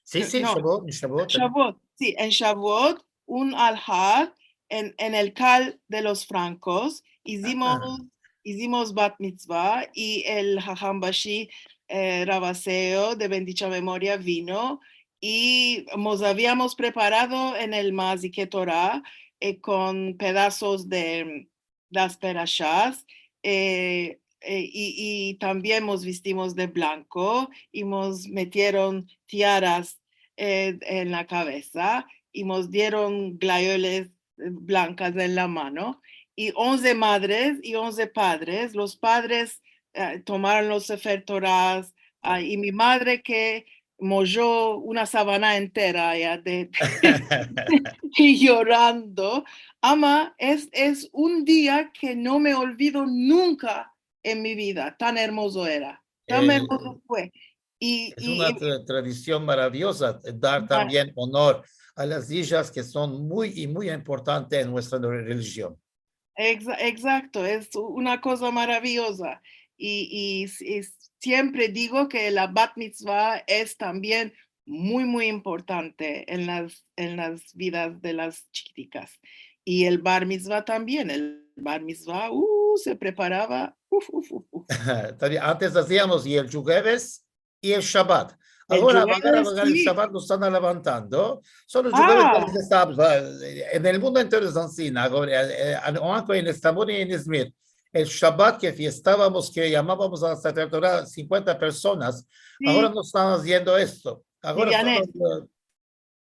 Si, si, no. Shavuot, en Shavuot, eh. Shavuot, si, en Shavuot, un alhad, en, en el kal de los frankos, izimos, izimos bat mitzva i el haham bashi, eh, Rav Aseo, de bendicha memoria, vino i mos aviamos preparado en el mazike Tora, eh, kon pedazos de, las perashas, eh, eh, i, i tambien mos vistimos de blanko i mos metieron tiaras, eh, en la kavesa i mos dieron glayoles, eh, blankas en la mano, i onze madres i onze padres, los padres, eh, tomaron los sefer Toras, ah, i mi madre ke mojo una sabana entera aya de, de, yorando. Ama, es, es un dia ke no me olvido nunka en mi vida. Tan ermozo era. Tan ermozo fue. I, i, i es una tra-, tradision maraviyoza, eh, dar tambien onor a las ijas ke son muy i muy importante en muestra re-, relijion. Exa-, egzakto, es una koza maraviyoza. I, i s-, i s-, siempre digo ke la bat mitzva es tambien muy, muy importante en las, en las vidas de las chikitikas. I el bar mitzva tambien. El bar mitzva, uh, se preparava, uf, uf, uf, uf. Tambien, antes aziamos i el djueves i el Shabat. Agora, agora, agora el Shabat lo estan levantando. Solo el djueves, ah, en el mundo entero es ansina, agora, eh, eh, aunke en Estambol i en Izmir, el Shabat ke fiestavamos, ke yamavamos a la Sefer Tora sinkuenta personas, agora no estan aziendo esto. Agora solo,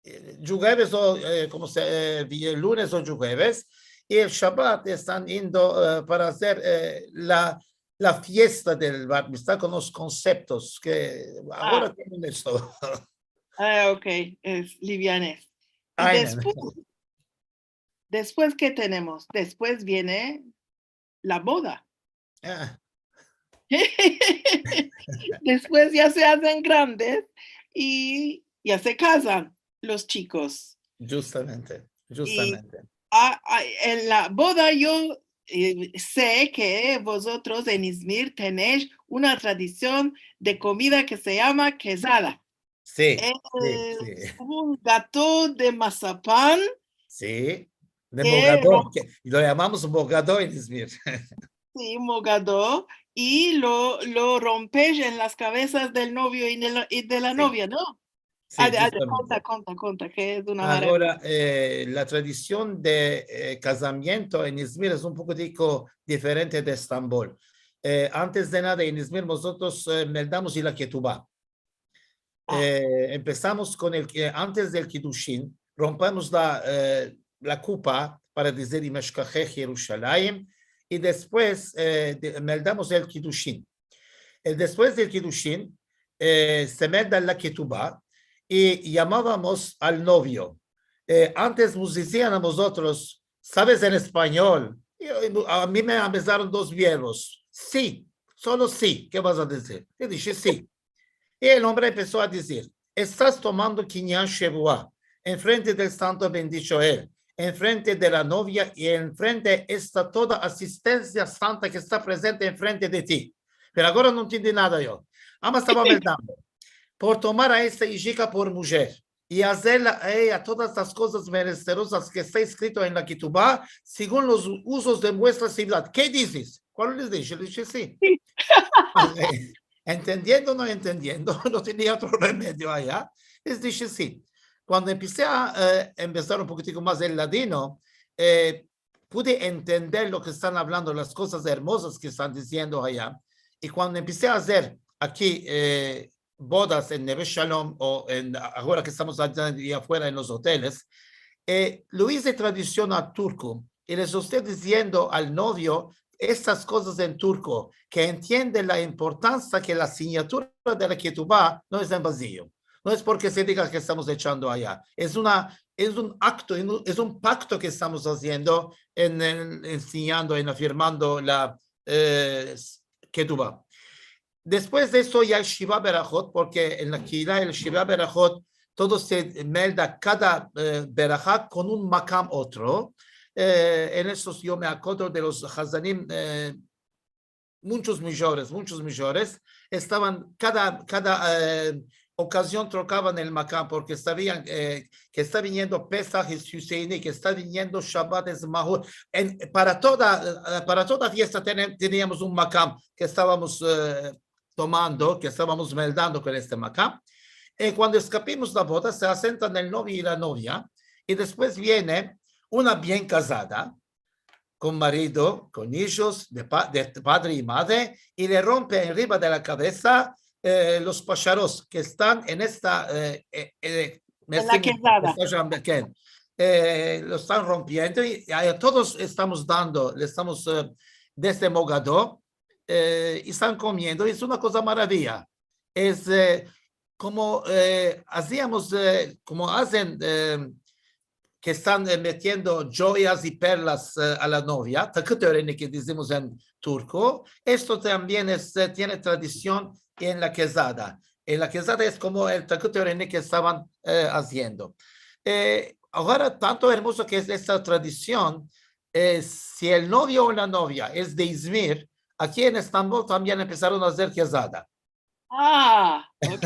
eh, djueves o, eh, komo se, eh, vi-, lunes o djueves, i el Shabat estan indo, eh, para azer, eh, la, la fiesta del bar mitzva kon los konseptos ke agora tienen esto. Ah, ok, es livianes. I despues, Despues, ke tenemos? Despues viene la boda. Ah, Despues ya se azen grandes i ya se kazan los chikos. djustamente, djustamente. A, a, en la boda yo, eh, se ke vozotros en Izmir tenesh una tradision de komida ke se yama kezada. Si, Es si, si. un gato de masapan, Si, de Eh, mogado, rom- ke lo yamamos mogado en Izmir. si, mogado, i lo, lo rompesh en las kavezas del novio i de la, i de la Si, novia, no? si, Ade, ade, djustamente. konta, konta, konta, ke es una maravia. Agora, eh, la tradision de, eh, kazamiento en Izmir es un pokotiko diferente de Estambol. Eh, antes de nada, en Izmir, mozotros, eh, meldamos la ketuba. Ah. Eh, empesamos kon el, eh, antes del kidushin, rompemos la, eh, la kupa para dizir Imeshkaheh Yerushalayim, i despues, eh, de, meldamos el kidushin. Eh, despues del kidushin, eh, se melda la ketuba i yamavamos al novio. Eh, antes mos dizian a mozotros, saves en espanyol? I, i, a mi me ambezaron dos verbos. Si, solo si, ke vas a dizir? Yo dishe si. I el ombre empeso a dizir, estas tomando kinyan shevua, enfrente del santo bendicho el, enfrente de la novia i enfrente esta toda asistensia santa ke esta prezente enfrente de ti. Pero agora no entindi nada yo. Ama estava meldando. Por tomar a esta ijika por mujer i azerla a eya todas las kozas meresterozas ke esta eskrito en la ketuba, segun los uzos de muestra sivdad. Ke dizes? Kualo les dishe? Les dishe si. Entendiendo o no entendiendo, no tenia otro remedio aya. Les dishe si. Kuando empesi a, eh, embezar un pokotiko mas el ladino, eh, pude entender lo ke estan avlando, las kozas ermozas ke estan diziendo aya. I kuando empesi a azer aki, eh, bodas en Neve Shalom o en, agora ke estamos aya afuera en los oteles, eh, lo ize tradisional turko, i les esto diziendo al novio estas kozas en turko, ke entiende la importansia ke la sinyatura de la ketuba no es en vazio. No es porke se diga ke estamos echando aya. Es una, es un akto, es un, es un pakto ke estamos aziendo en, en ensenyando, en afirmando la, eh, ketuba. Despues de esto ya el Shiva Berahot, porke en la Kehila el Shiva Berahot, todo se melda kada, eh, beraha kon un makam otro. Eh, en estos yo me akodro de los hazanim, eh, munchos mijores, munchos mijores, estavan, kada, kada, eh, okazion trokavan el makam, porke savian, eh, ke esta viniendo Pesah i Husseini, ke esta viniendo Shabbat es Mahur. En, para toda, eh, para toda fiesta tene-, teniamos un makam ke estavamos, eh, tomando, ke estavamos meldando kon este makam. I kuando eskapimos la boda, se asentan el novio i la novia, i despues viene una bien kazada, kon marido, kon ijos, de pa-, de padre i madre, i le rompe enriva de la kavesa, eh, los pasharos ke estan en esta, eh, eh, eh, En la kezada. Esta jambe, ke, eh, lo estan rompiendo i, i a todos estamos dando, le estamos, eh, desde mogado, eh, i estan komiendo, es una koza maravia. Es, eh, komo, eh, aziamos, eh, komo azen, eh, ke estan, eh, metiendo joyas i perlas, eh, a la novia, takı töreni ke dizimos en turko, esto tambien es, eh, tiene tradision en la kezada. En la kezada es komo el takı töreni ke estavan, eh, aziendo. Eh, agora, tanto ermozo ke es esta tradision, eh, si el novio o la novia es de Izmir, aki en Estambol tambien empesaron a azer kezada. Ah, ok.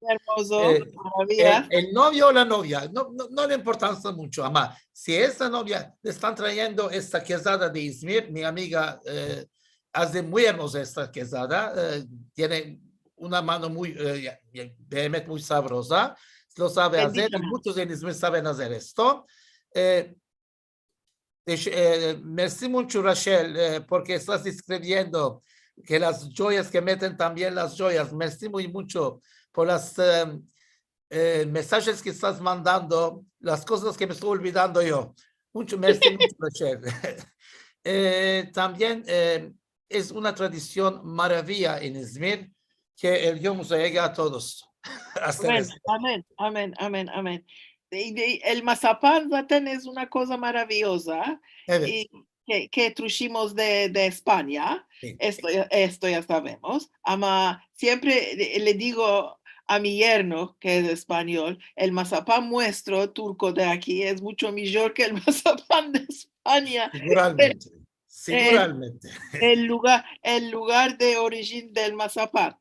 Ermozo, Eh, maravia. el, el novio o la novia, no, no, no le importa muncho, ama si esta novia le estan trayendo esta kezada de Izmir, mi amiga, eh, aze muy ermoza esta kezada, eh, tiene una mano muy, eh, ya, ya, behemet muy savroza, lo save azer, i Bendita. Munchos en Izmir saven azer esto. Eh, Desh-, eh, mersi muncho, Rachel, eh, porke estas deskriviendo ke las joyas ke meten tambien las joyas. Mersi muy muncho por las, eh, eh, mensajes ke estas mandando, las kozas ke me esto olvidando yo. Muncho mersi muncho, Rachel. Eh, tambien, eh, es una tradision maravia en Izmir, ke el Dios mos ayude a todos. Asta Amen, luego. Amen, amen, amen, amen. i, i el mazapan zaten es una koza maraviyoza, evet, i ke, ke trujimos de, de Espanya, si, esto ya, esto ya savemos. Ama siempre le, le digo a mi yerno, ke es espanyol, el mazapan muestro turko de aki es muncho mijor ke el mazapan de Espanya. Siguramente. Siguramente. El lugar, el lugar de orijin del mazapan.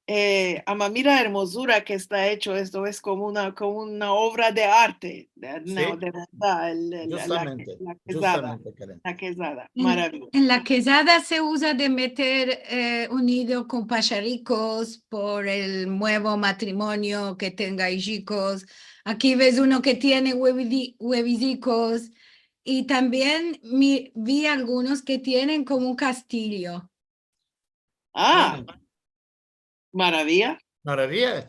E, ama mira la ermozura ke esta echo esto, es komo una, komo una ovra de arte, de, no, si, de verdad, el, el, la, la, justamente, la kezada, justamente, Karen, la kezada, en, maraviyoza. En la kezada se uza de meter, e, unido kon pasharikos por el muevo matrimonio ke tenga ijikos. Aki ves uno ke tiene uevi-, uevizikos, i tambien mi, vi algunos ke tienen komo un kastilyo. A, maraviya. Maraviya.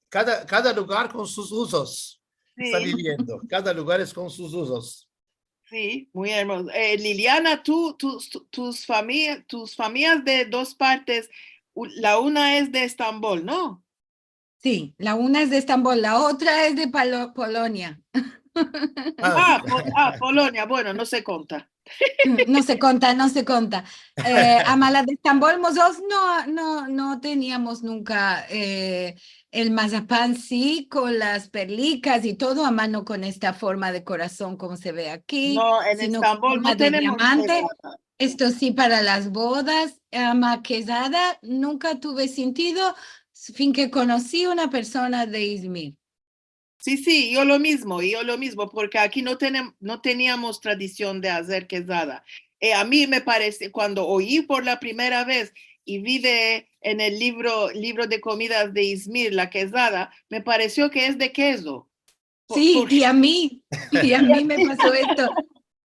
Kada, kada lugar kon sus uzos. Si. Esta biviendo. Kada lugar es kon sus uzos. Si, muy ermozo. E, Liliana, tu, tu, tu, tus fami-, tus famiyas de dos partes, u-, la una es de Estambol, no? Si, la una es de Estambol, la otra es de Palo-, Polonia. A, Po-, a, Polonia, bueno, no se konta. No se konta, no se konta. E, ama la de Estambol, mozotros no, no, no teniamos nunka, e, el mazapan, si, kon las perlikas i todo, ama no kon esta forma de korason komo se ve aki, no, en Estambol no tenemos diamante, sino kezada. Esto si, para las bodas, ama kezada nunka tuve sentido, fin ke konosi una persona de Izmir. Si, si, yo lo mizmo, yo lo mizmo, porke aki no tenem-, no teniamos tradision de azer kezada. E, a mi me parese, kuando oyi por la primera vez i vi de, en el livro, livro de komidas de Izmir, la kezada, me paresio ke es de kezo. Po-, si, por- i a mi, i a mi me paso esto.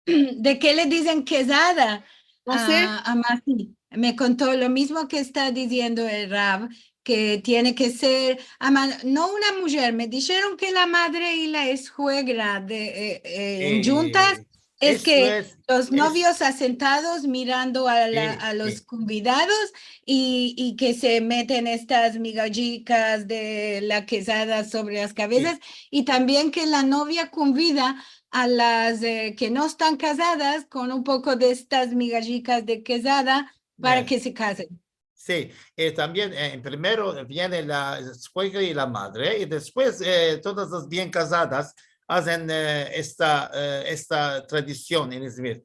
De ke le dizen kezada? No se. A, ama si, me konto lo mizmo ke esta diziendo el Rav, ke tiene ke ser, ama, no una mujer, me disheron ke la madre i la esuegra de, e, e, e, djuntas, es ke los novios asentados mirando a la, a los konvidados i, i ke se meten estas migajikas de la kezada sovre las kavezas, i tambien ke la novia konvida a las, e, ke no estan kazadas kon un poko de estas migajikas de kezada para ke se kazen. Si, e, tambien, e, en primero viene la esuegra i la madre, i despues, e, todas las bien kazadas azen, e, esta, e, esta tradision en Izmir.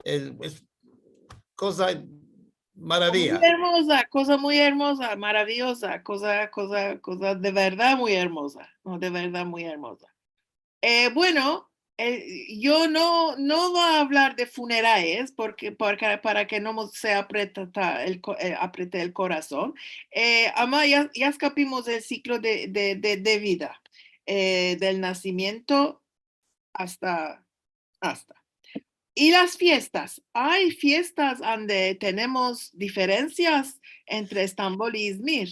E, es koza maraviya. Muy ermoza, koza muy ermoza, maraviyoza, koza, koza, koza de verdad muy ermoza, no, de verdad muy ermoza. E, bueno, e, yo no, no vo a avlar de funerales porke, porke, para ke no mo-, se aprieta ta-, el ko-, e, apriete el korason. E, ama ya, ya eskapimos del siklo de, de, de, de vida, e, del nasimiento asta, asta. I las fiestas, ay fiestas ande tenemos diferensias entre Estambol i Izmir?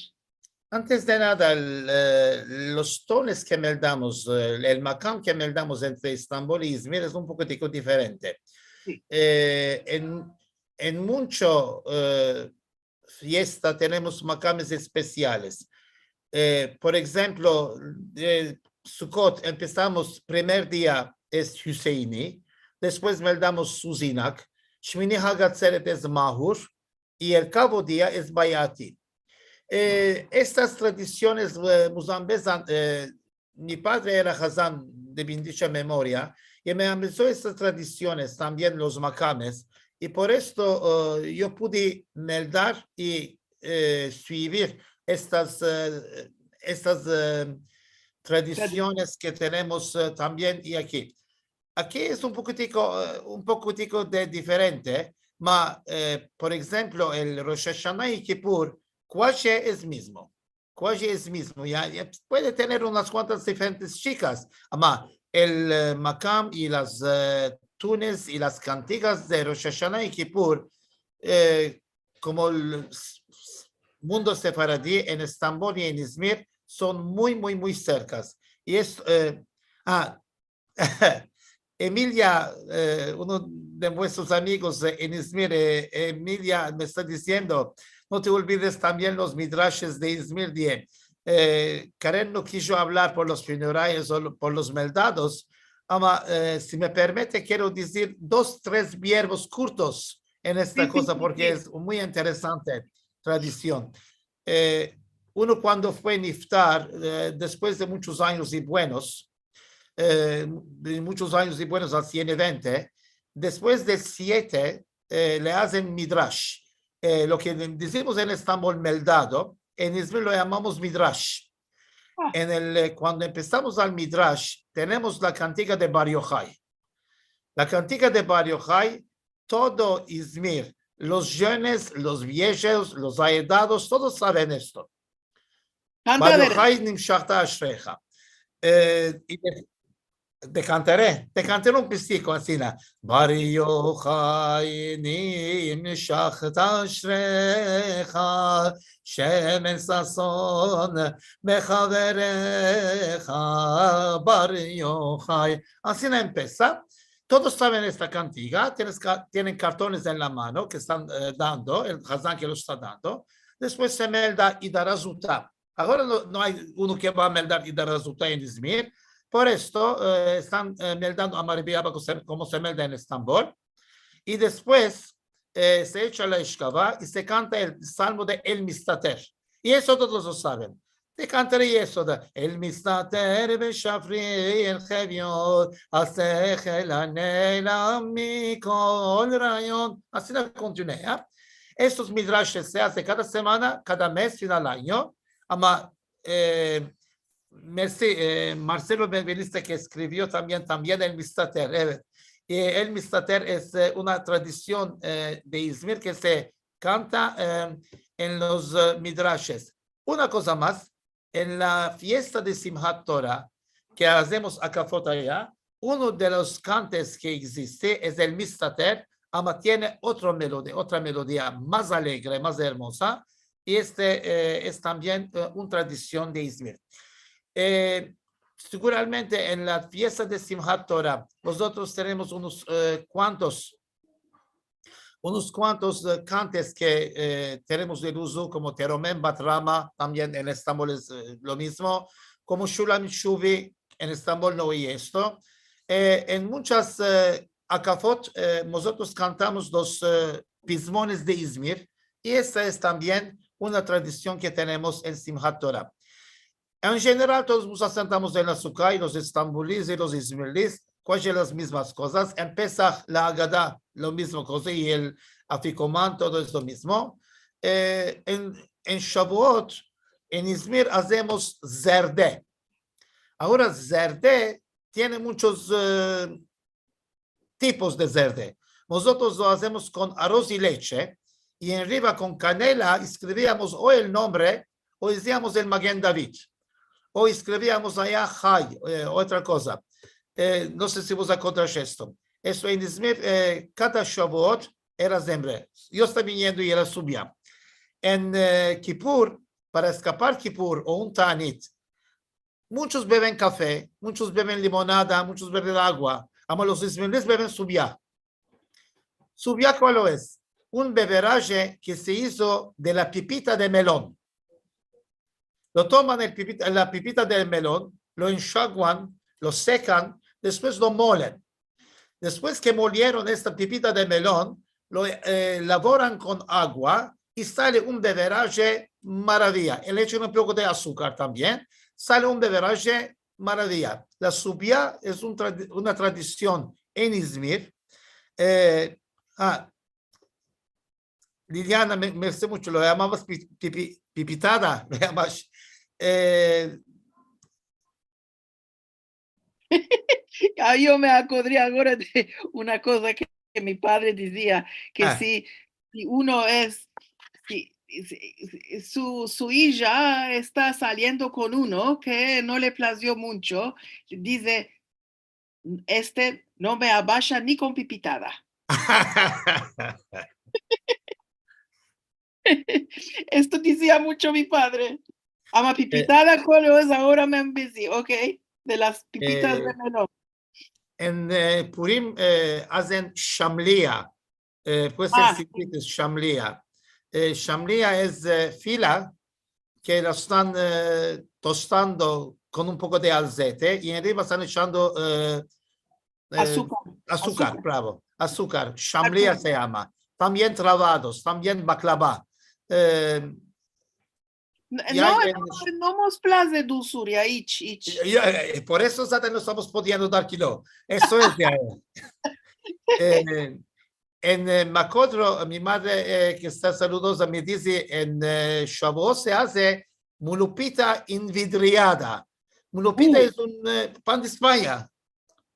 Antes de nada, el, e, los tones ke meldamos, e, el makam ke meldamos entre Estambol i Izmir es un pokotiko diferente. Si. E, en, en muncho, e, fiesta tenemos makames espesiales. E, por enshemplo, e, Sukot empesamos, primer dia es Huseyni, despues meldamos Suzinak, Shmini Hagatseret es Mahur, i el kavo dia es Bayati. E, estas tradisiones, e, muzambezan, e, mi padre era hazan de bindicha memoria, i me ambezo estas tradisiones, tambien los makames, i por esto, e, yo pudi meldar i, e, eskrivir estas, e, estas, e, tradisiones ke tenemos, e, tambien i aki. Aki es un pokotiko, e, un pokotiko de diferente, ma, e, por enshemplo, el Rosh Hashana i Kipur, kuaji es mizmo. Kuaji es mizmo. Ya, ya puede tener unas kuantas diferentes chikas, ama el, e, makam i las, e, tunes i las kantigas de Rosh Hashana i Kipur, e, komo el s-, s-, mundo sefaradi en Estambol i en Izmir son muy, muy, muy serkas. I es, e, a, Emilia, e, uno de vuestros amigos, e, en Izmir, e, Emilia me esta diziendo, no te olvides tambien los midrashes de Izmir, die. Eh, Karen no kijo avlar por los funerales o lo- por los meldados, ama, eh, si me permite, kero dizir dos, tres verbos kurtos en esta koza, porke es muy interesante tradision. Eh, uno kuando fue niftar, eh, despues de munchos anyos i buenos, eh, de munchos anyos i buenos, al siento vente, despues de siete, eh, le azen midrash. Eh, lo ke dizimos en Estambol meldado, en Izmir lo yamamos midrash. En el, eh, kuando empesamos al midrash, tenemos la kantiga de Bar Yochai. La kantiga de Bar Yochai, todo Izmir, los jenes, los viejos, los aedados, todos saven esto. Bar Yochai nimshachta ashrecha. Eh, i te, te kantare, te kantare un pisiko ansina. Bar Yochai nimshachta ashrecha, shemen sason mechaverecha, Bar Yochai. Ansina empesa. Todos saven esta kantiga, tienes ka- tienen kartones en la mano ke estan, eh, dando, el hazan ke lo esta dando. Despues se melda idara zuta. Agora no, no ay uno ke va a meldar idara zuta en Izmir. Por esto, eh, estan, eh, meldando Amar Rebi Abba komo se, komo se melda en Estambol. I despues, eh, se echa la eshkava i se kanta el salmo de El Mistater. I eso todos lo saven. Te kantare eso de El Mistater beshafri el heviot, al sechel anela mikol rayon. Ansina kontinua. Estos midrashes se aze kada semana, kada mes, final anyo. Ama, eh, mersi, eh, Marcelo Evangelista ke eskrivio tambien, tambien El Mistater, evet. I El Mistater es, eh, una tradision, eh, de Izmir ke se kanta, eh, en los, eh, midrashes. Una koza mas, en la fiesta de Simhat Tora ke azemos akafot aya, uno de los kantes ke egziste es El Mistater, ama tiene otro melodi-, otra melodia mas alegre, mas ermoza, i este, eh, es tambien, eh, un tradision de Izmir. Eh, seguramente en la fiesta de Simhat Tora, mozotros tenemos unos, eh, kuantos unos kuantos, eh, kantes ke, eh, tenemos el uzo, komo Teromem Bat Rama, tambien en Estambol es, eh, lo mizmo, komo Shulamit Shuvi, en Estambol no oyi esto. Eh, en munchas, eh, akafot, eh, mozotros kantamos los, eh, pizmones de Izmir, i esta es tambien una tradision ke tenemos en Simhat Tora. En jeneral, todos mos asentamos en la suka i los estambulis i los izmirlis, kojen las mizmas kozas. En Pesah, la Agada, lo mizmo koza, i el afikoman, todo es lo mizmo. Eh, en, en Shavuot, en Izmir azemos zerde. Agora, zerde tiene munchos, eh, tipos de zerde. Mozotros lo azemos kon aroz i leche, i enriva kon kanela eskriviamos o el nombre, o diziamos el Magen David, o eskriviamos aya Hay, eh, otra koza. Eh, no se si vos akodrash esto. Esto en Izmir, eh, kada Shavuot era zemre. Yo esta viniendo i era subia. En, eh, Kipur, para eskapar Kipur o un Taanit, munchos beven kafe, munchos beven limonada, munchos beven agua, ama los izmirlis beven subia. Subia, kualo es? Un beveraje ke se izo de la pipita de melon. Lo toman el pipita, la pipita del melon, lo enshaguan, lo sekan, despues lo molen. Despues ke molieron esta pipita de melon, lo, eh, lavoran kon agua i sale un beveraje maraviya. Le echan un poko de asukar tambien, sale un beveraje maraviya. La subia es un tradi-, una tradision en Izmir. Eh, ah, Liliana, me, mersi muncho, lo yamavas pi-, pipi-, pipitada, lo yamavas. Eh, Ah, yo me akodri agora de una koza ke, ke mi padre dizia, ke Ah. si, si uno es, si, si, si su, su ija esta saliendo kon uno ke no le plazio muncho, dize, este no me abasha ni kon pipitada. Esto dizia muncho mi padre. Ama pipitada, kualo es? Agora me ambezi, ok? De las pipitas de Eh, melon. En, eh, Purim, eh, azen shamlia. Eh, puede ser Ah, si dices shamlia. Eh, shamlia es, eh, fila, ke lo estan, e, tostando kon un poko de azete i enriva estan echando, e, e, azukar. Azukar, bravo, azukar, shamlia se yama. Tambien travados, tambien baklava. E, no, no mos plaze dulsuria, ich, ich. Por esto zaten no estamos pudiendo dar kilo. Esto es de ayer. E, en, e, Makodro, mi madre, e, ke esta saludoza, me dize, en, e, Shavuot se aze mulupita envidriada. Mulupita es un, e, pan de Espanya.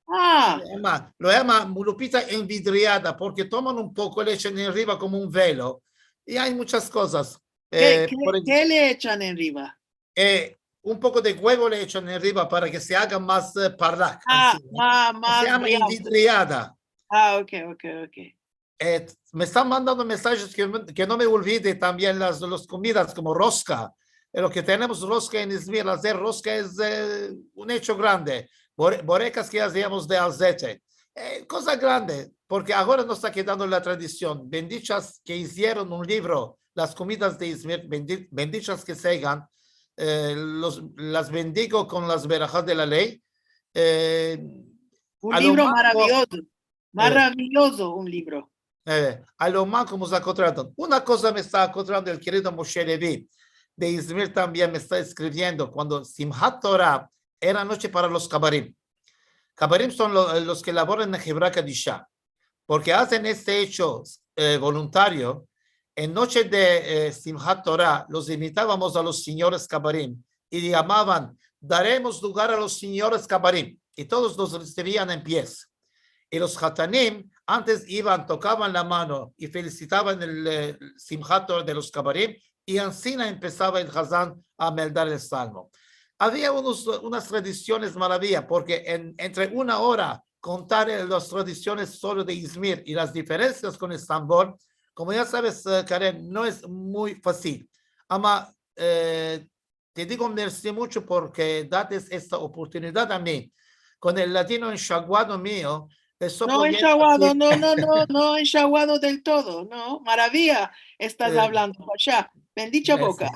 Lo yama, lo yama mulupita envidriada, porke toman un poko, le echan enriva komo un velo, i ay munchas kozas. Ke, e, ke, ke le echan enriva? E, un poko de guevo le echan enriva para ke se aga mas, e, parlak, ansi, ma-, mas briyante. Se yama envidriada. A, okey, okey, okey. E, me estan mandando mensajes ke, ke no me olvide tambien las, los komidas komo roska. E, lo ke tenemos roska en Izmir, azer roska es, e, un echo grande. Bore-, borekas ke aziamos de azete. E, koza grande, porke agora no esta kedando la tradision. Bendichas ke izieron un livro, Las komidas de Izmir, bendi-, bendichas ke sigan, e, los, las bendigo kon las berahas de la ley. E, un livro maraviyozo, e, maraviyozo un livro. E, a lo manko mos akodrando. Una koza me esta akodrando el kerido Moshe Levi de Izmir tambien me esta eskriviendo, kuando Simhat Tora era noche para los kabarim. Kabarim son lo, los ke lavoran en hevra kadisha. Porke azen este echo, e, voluntario, en noche de, e, Simhat Tora, los invitavamos a los sinyores kabarim i yamavan, "Daremos lugar a los sinyores kabarim", i todos los resivian en pies. I los hatanim antes ivan, tokavan la mano i felisitavan el, e, Simhat Tora de los kabarim, i ansina empesava el hazan a meldar el salmo. Avia unos, unas tradisiones maraviya, porke en, entre una ora kontar, e, las tradisiones solo de Izmir i las diferensias kon Estambol, komo ya saves, e, Karen, no es muy fasil. Ama, e, te digo mersi muncho porke dates esta oportunidad a mi. Kon el ladino enshaguado mio, esto... No enshaguado, no, no, no, no enshaguado del todo, no. Maraviya estas avlando, pasha. Bendicha boka.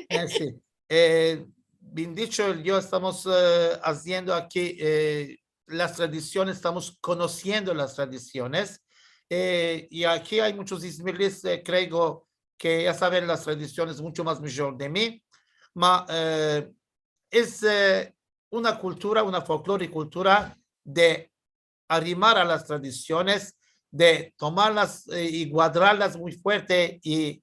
Mersi. E, bendicho, yo estamos, e, aziendo aki, e, las tradisiones, estamos konosiendo las tradisiones. E, i aki ay munchos izmirlis, e, kreo ke ya saven las tradisiones muncho mas mijor de mi. Ma, e, es, e, una kultura, una folklor i kultura de arimar a las tradisiones, de tomarlas, e, i guadrarlas muy fuerte i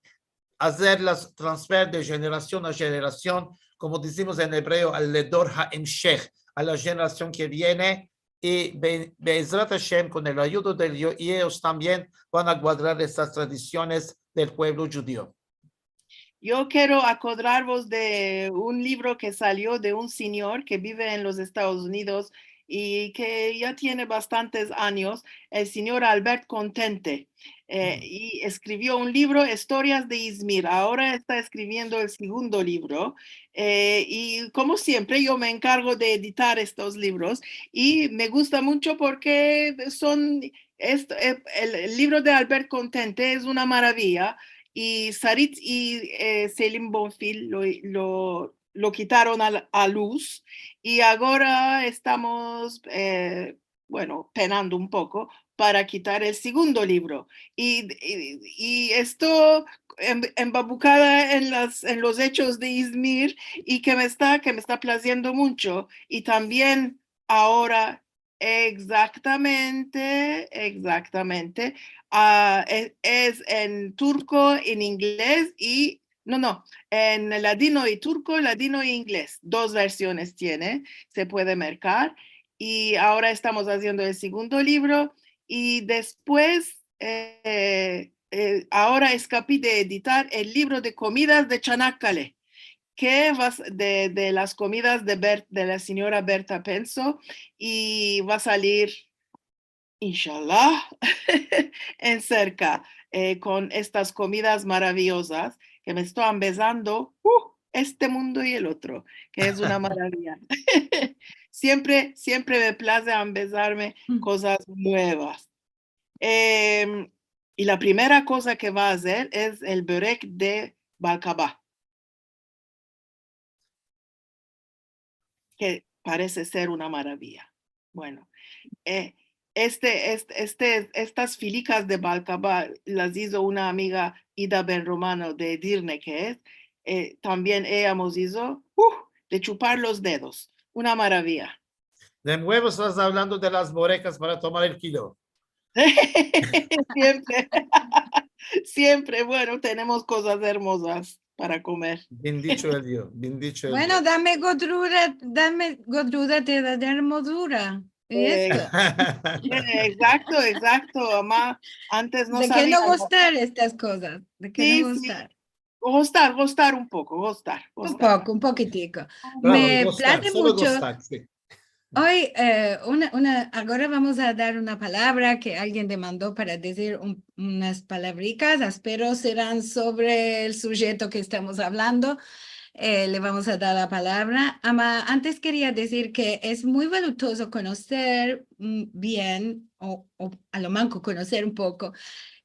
azerlas transfer de jenerasion a jenerasion, komo dizimos en ebreo, al ledor ha'emshech, a la jenerasion ke viene, i be-, be'ezrat Hashem, kon el ayudo de Dios, i eyos tambien van a guadrar estas tradisiones del puevlo djudio. Yo kero akodrarvos de un livro ke salio de un sinyor ke bive en los Estados Unidos i ke ya tiene bastantes anyos, el sinyor Albert Contente, e, i eskrivio un livro, Istorias de Izmir. Agora esta eskriviendo el segundo livro, e, i komo siempre, yo me enkargo de editar estos livros i me gusta muncho porke son, esto, e, el, el livro de Albert Contente es una maraviya, i Sarit i, e, Selim Bonfil lo, lo, lo kitaron a la, a luz, i agora estamos, e, bueno, penando un poko para kitar el segundo livro. I, i, i esto em-, embabukada en las, en los echos de Izmir, i ke me esta, ke me esta plaziendo muncho. I tambien agora, egzaktamente, egzaktamente, a, e-, es en turko, en inglez i, no, no, en ladino i turko, ladino i inglez. Dos versiones tiene, se puede merkar. I agora estamos aziendo el segundo livro i despues, e, e, agora eskapi de editar el livro de komidas de Chanakkale, ke va s-, de, de las komidas de Ber-, de la sinyora Berta Penso, i va a salir, inshallah, en serka, e, kon estas komidas maraviyozas ke me esto ambezando, uh, este mundo i el otro, ke es una maraviya. Siempre, siempre me plaze ambezarme kozas muevas. Em, i la primera koza ke va a azer es el borek de balkava. ke parese ser una maraviya. Bueno, e, este, este, este, estas filikas de Balkaba las izo una amiga, Ida Ben Romano de Edirne, ke es, e, tambien eya mos izo, uh, de chupar los dedos. Una maraviya. De muevo estas avlando de las borekas para tomar el kilo. Siempre. Siempre, bueno, tenemos kozas ermozas para komer. Bendicho el Dio, bendicho el Dio. Bueno, dame godruda, dame godruda te da de ermozura. E, esto. E, egzakto, egzakto, ama antes no saviamos. De ke no gustar estas kozas? De ke no gustar? Si, si. Gustar, gustar un poko, gustar, gustar. Un poko, un pokitiko. Bravo, gustar, solo gustar, si. Me plaze mucho. Oy, e, una, una, agora vamos a dar una palavra ke alguien demando para dizir un, unas palavrikas, espero seran sovre el sujeto ke estamos avlando. E, le vamos a dar la palavra. Ama antes keria dizir ke es muy valutozo konoser, mm, bien, o, o a lo manko konoser un poko,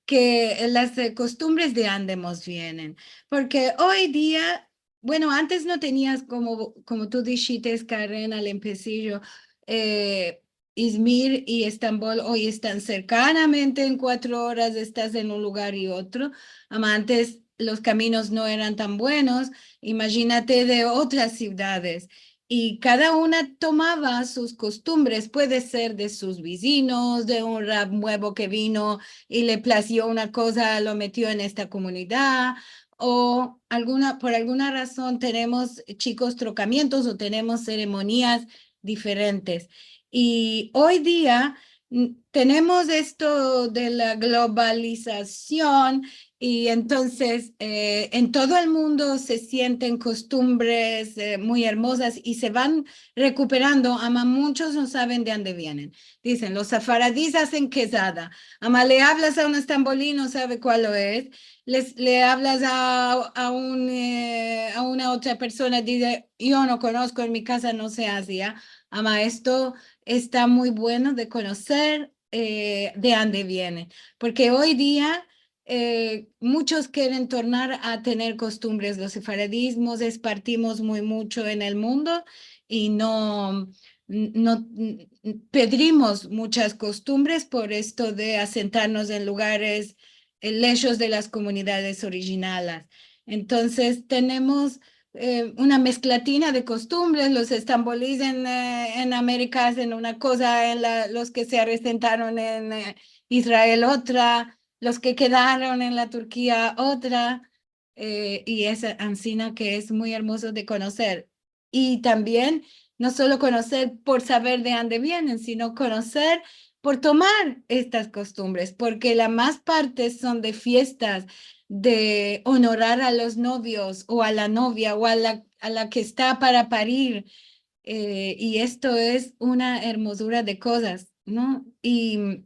ke las, e, kostumbres de ande mos vienen. Porke oy dia, bueno, antes no tenias, komo, komo tu dishites, Karen, al empesijo, e, Izmir i Estambol oy estan serkanamente, en kuatro oras estas en un lugar i otro. Ama antes los kaminos no eran tan buenos, imajinate de otras sivdades. I kada una tomava sus kostumbres, puede ser de sus vizinos, de un rav muevo ke vino i le plazio una koza, lo metio en esta komunidad, o alguna, por alguna razon tenemos chikos trokamientos o tenemos seremonias diferentes. I oy dia, mm, tenemos esto de la globalizasion i entonses, e, en todo el mundo se sienten kostumbres, e, muy ermozas i se van rekuperando, ama muchos no saven de ande vienen. Dizen, los sefaradis azen kezada, ama le avlas a un estambolí, no save kual es, les, le avlas a, a un, e, a una otra persona, dize, yo no konosko, en mi kaza no se azia. Ama esto esta muy bueno de konoser, e, de ande viene. Porke oy dia, e, muchos keren tornar a tener kostumbres. Los sefaradis mos espartimos muy mucho en el mundo i no, no, pedrimos muchas kostumbres por esto de asentarmos en lugares, e, leshos de las komunidades orijinalas. Entonses, tenemos, e, una mesklatina de kostumbres, los estambolís en, e, en Amerika azen una koza, en la, los ke se asentaron en, e, Israel otra, los ke kedaron en la Turkia otra, e, i es ansina ke es muy ermozo de konoser. I tambien no solo konoser por saver de ande vienen, sino konoser por tomar estas kostumbres, porke la mas parte son de fiestas de onorar a los novios o a la novia o a la, a la ke esta para parir, e, i esto es una ermozura de kozas, no? I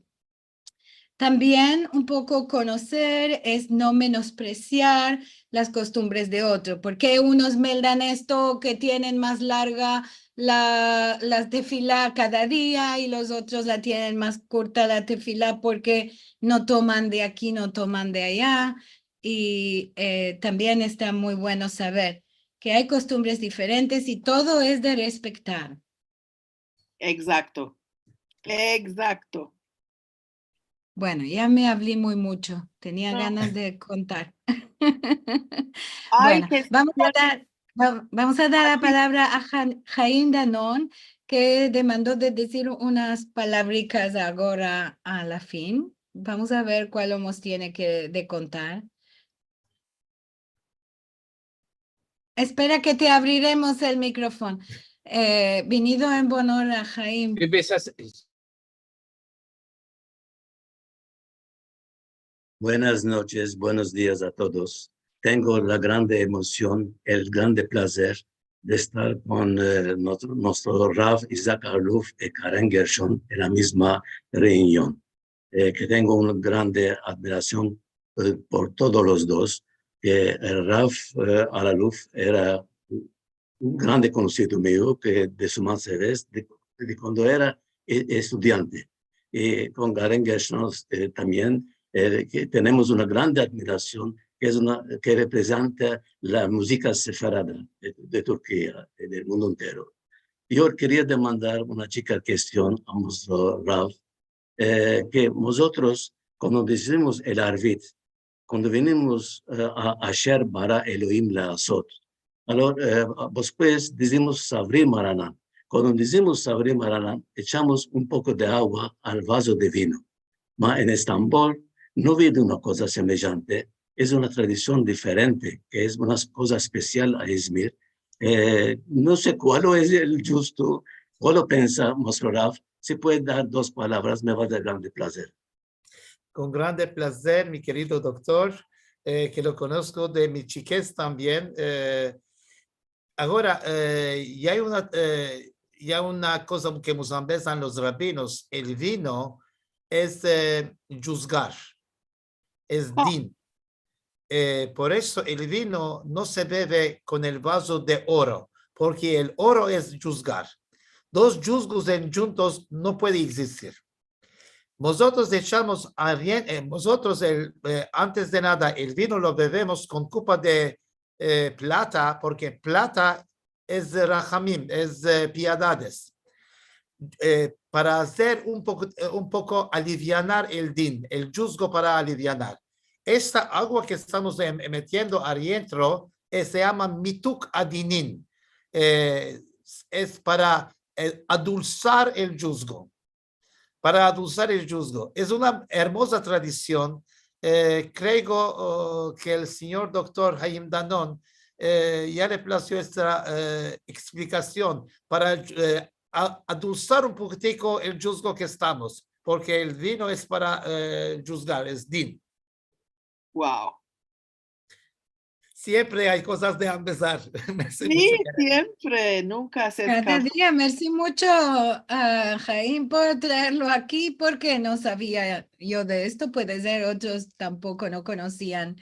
tambien un poko konoser es no menospresiar las kostumbres de otro, porke unos meldan esto ke tienen mas larga la, la tefila kada dia i los otros la tienen mas kurta la tefila porke no toman de aki, no toman de aya. I, e, tambien esta muy bueno saver ke ay kostumbres diferentes i todo es de respektar. Egzakto. Egzakto. Bueno, ya me avli muy mucho. Tenia ganas de kontar. Bueno, vamos a dar, va-, vamos a dar la palavra a Jan-, Haim Danon, ke demando de dizir unas palavrikas agora a la fin. Vamos a ver kual mos tiene ke, de kontar. Espera ke te avriremos el mikrofon. E, vinido en bon ora, Haim. Buenas noches, buenos dias a todos. Tengo la grande emosion, el grande plazer de estar kon, e, nuestro, nuestro Rav Isaac Aluf i Karen Gershon en la mizma reunion. E, ke tengo una grande admirasion, e, por todos los dos, ke el Rav, e, Alaluf era un grande konosido mio, ke de su mansedez, de, de kuando era, e, estudiante. I kon Karen Gershon, e, tambien, e, ke tenemos una grande admirasion, ke es una, ke reprezenta la muzika sefarada de, de Turkia, e, del mundo entero. Yo keria demandar una chika kestion a muestro Rav, e, ke mozotros, kuando dizimos el arvit, kuando venimos, e, a, asher bara Elohim la'asot, alor, e, despues dizimos savri maranan. Kuando dizimos savri maranan, echamos un poko de agua al vazo de vino. Ma en Estambol no vide una koza semejante, es una tradision diferente, ke es una koza espesial a Izmir. E, no se kual es el djusto, kual lo pensa muestro Rav, si puede dar dos palavras, me va a dar grande plazer. Kon grande plazer, mi kerido doktor, e, ke lo konosko de mi chikez tambien. E, agora, e, i ay una, e, i ay una koza ke mos ambezan los rabinos, el vino es, e, djuzgar, es din. E, por esto el vino no se beve kon el vazo de oro, porke el oro es djuzgar. Dos djuzgos en djuntos no puede egzistir. Mozotros echamos arien-, e, mozotros el, e, antes de nada, el vino lo bevemos kon kupa de, e, plata, porke plata es rahamim, es, e, piedades. E, para azer un poko, e, un poko alivianar el din, el djuzgo para alivianar. Esta agua ke estamos, em, metiendo adientro, e, se yama mituk adinin. E, es para, e, adulsar el djuzgo. Para adulsar el djuzgo. Es una ermoza tradision. E, kreo, o, ke el sinyor doktor Haim Danon, e, ya le plazio esta, e, eksplikasion para, e, a-, adulsar un pokitiko el djuzgo ke estamos, porke el vino es para, e, djuzgar, es din. Wow. Siempre ay kozas de ambezar. Mersi mucho, Karen. Si, siempre, nunka se eskapa. Kada dia, mersi mucho a Haim por traerlo aki, porke no savia yo de esto. Puede ser otros tampoko no konosian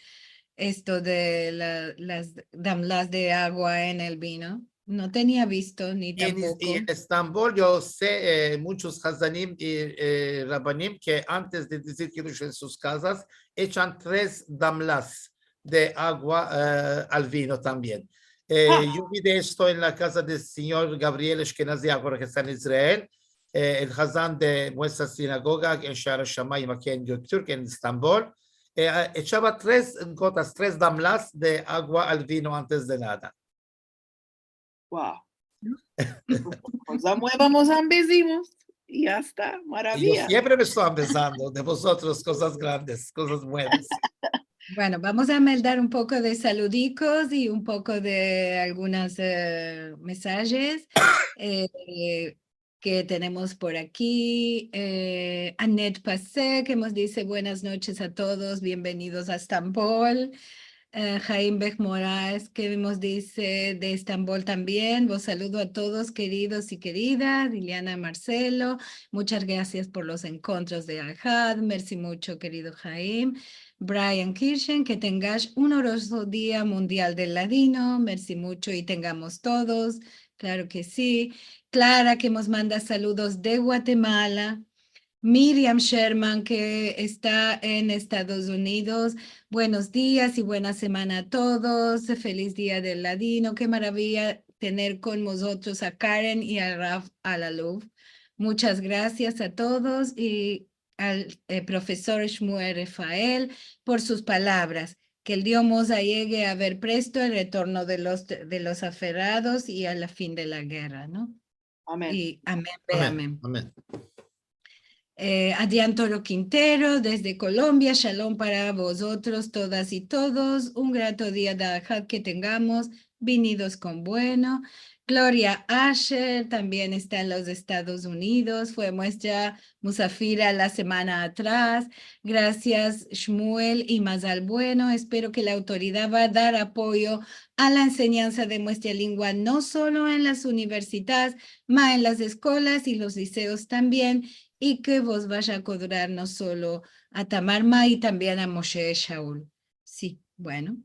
esto de la, las damlas de agua en el vino. No tenia visto ni tampoko. I en, i en Estambol yo se, e, munchos hazanim i, e, rabanim ke antes de dizir kidush en sus kazas, echan tres damlas de agua, e, al vino tambien. E, yo vi de esto en la kaza del sinyor Gabriel Eshkenazi, agora ke esta en Israel, e, el hazan de muestra sinagoga en Sha'ar Shamayim, aki en Göktürk, en Estambol. E, a, echava tres gotas, tres damlas de agua al vino antes de nada. Wow. Koza mueva mos ambezimos i ya esta, maravia. I yo siempre me esto ambezando de vozotros kozas grandes, kozas muevas. Bueno, vamos a meldar un poko de saludikos i un poko de algunas, e, mesajes, e, ke tenemos por aki. E, Annette Pasek, ke mos dize: "Buenas noches a todos, bienvenidos a Estambol". E, Haim Bech Moraes, ke mos dize de Estambol tambien: "Vos saludo a todos, keridos i keridas". Liliana Marcelo, muchas gracias por los enkontros de Ahad. Mersi mucho, kerido Haim. Brian Kirchen, ke tengash un oroso Dia Mundial del Ladino. Mersi mucho i tengamos todos. Klaro ke si. Klara, ke mos manda saludos de Guatemala. Miriam Sherman, ke esta en Estados Unidos. Buenos dias i buena semana a todos. Feliz Dia del Ladino. Ke maravia tener kon mozotros a Karen i a Raf Alaluf. Muchas grasias a todos i al, e, profesor Shmuel Refael por sus palavras. Ke el Dio mos ayegue a ver presto el retorno de los, de los aferrados i a la fin de la gerra, no? Amen. I amen ve amen. Amen. E, Adrián Toro Quintero, desde Colombia: "Shalom para vozotros, todas i todos. Un grato dia de Ahad ke tengamos. Vinidos kon bueno". Gloria Asher tambien esta en los Estados Unidos, fue muestra musafira la semana atras. Grasias, Shmuel, i mazal bueno. Espero ke la autoridad va a dar apoyo a la ensenyansa de muestra lingua, no solo en las universidades, ma en las eskolas i los liseos tambien, i ke vos vaya a kodrar no solo a Tamar Ma i tambien a Moshe Shaul. Si, bueno.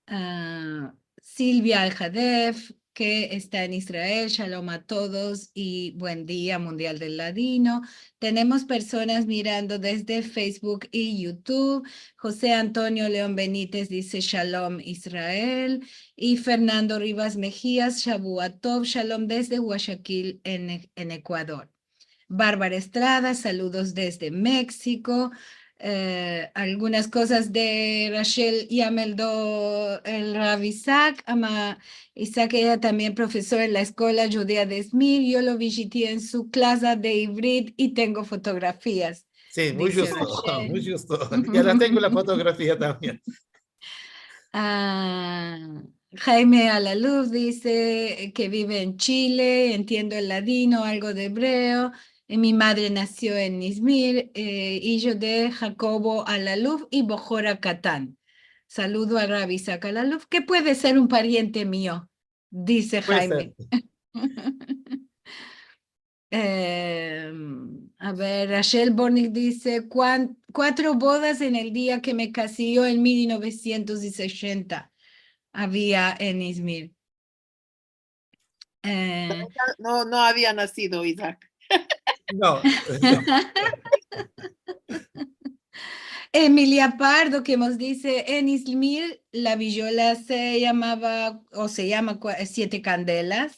A, Silvia Aljadef, ke esta en Israel. Shalom a todos i buen dia, Mundial del Ladino. Tenemos personas mirando desde Facebook i YouTube. Jose Antonio Leon Benitez dize, "Shalom, Israel." I Fernando Rivas Mejias, "Shavua tov, shalom desde Guayaquil, en, en Ekuador." Barbara Estrada, "Saludos desde Meksiko." Eh, algunas kozas de Rachel ya meldo el Rav Isaac, ama Isaac, ella tambien profesor en la Eskola Djudea de Izmir. "Yo lo viziti en su klasa de ivrit i tengo fotografias", dize Rachel. Si, muy djusto, muy djusto. Ya la tengo la fotografia tambien. Ah, Jaime Alaluf dize ke bive en Chile, entiendo el ladino, algo de ebreo. Eh, mi madre nasio en Izmir, eh, ijo de Jakobo Alaluf i Bohora Katan. Saludo a Rav Isaac Alaluf, ke puede ser un pariente mio, dize Jaime. Puede ser. Em, a ver, Rachel Bortnick dize, "Kuan-, kuatro bodas en el dia ke me kasi yo en mil novesientos i sesenta avia en Izmir." Eh, no, no avia nasido, Isaac. No. Emilia Pardo, ke mos dize, "En Izmir, la vijola se yamava, o se yama kua-, Siete Kandelas."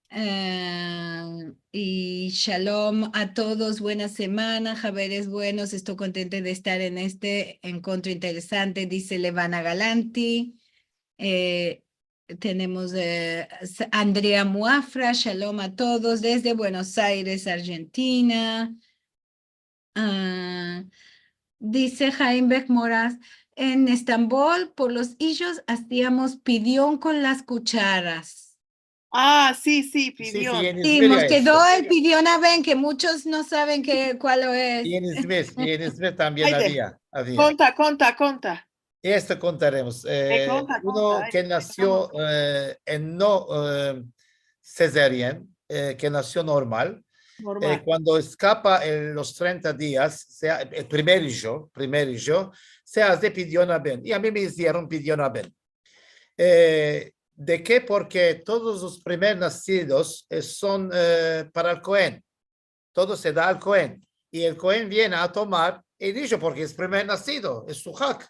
Eh, i shalom a todos, buena semana, haberes buenos, esto kontenta de estar en este enkontro interesante, dize Levana Galanti. Eh, tenemos, eh, S-, Andrea Muafra, "Shalom a todos desde Buenos Aires, Argentina." Ah, dize Jaime Bek Moraz, "En Estambol, por los ijos, asiamos pidion kon las kucharas." Ah, si, si, pidion. Si, si, en Izmir mos kedo el pidion aben, ke munchos no saven ke, kual es. I en Izmir, i en Izmir tambien avia, avia. Konta, konta, konta. Esto kontaremos. Eh, konta, uno ke nasio, eh, en no, eh, cesarean, eh, ke nasio normal. Normal. Eh, kuando eskapa el, los trenta dias, se a-, el primer ijo, primer ijo, se aze pidion aben. I a mi me izieron pidion aben. Eh, de ke? Porke todos los primer nasidos, eh, son, eh, para el koen. Todo se da al koen. I el koen viene a tomar el ijo porke es primer nasido, es su hak.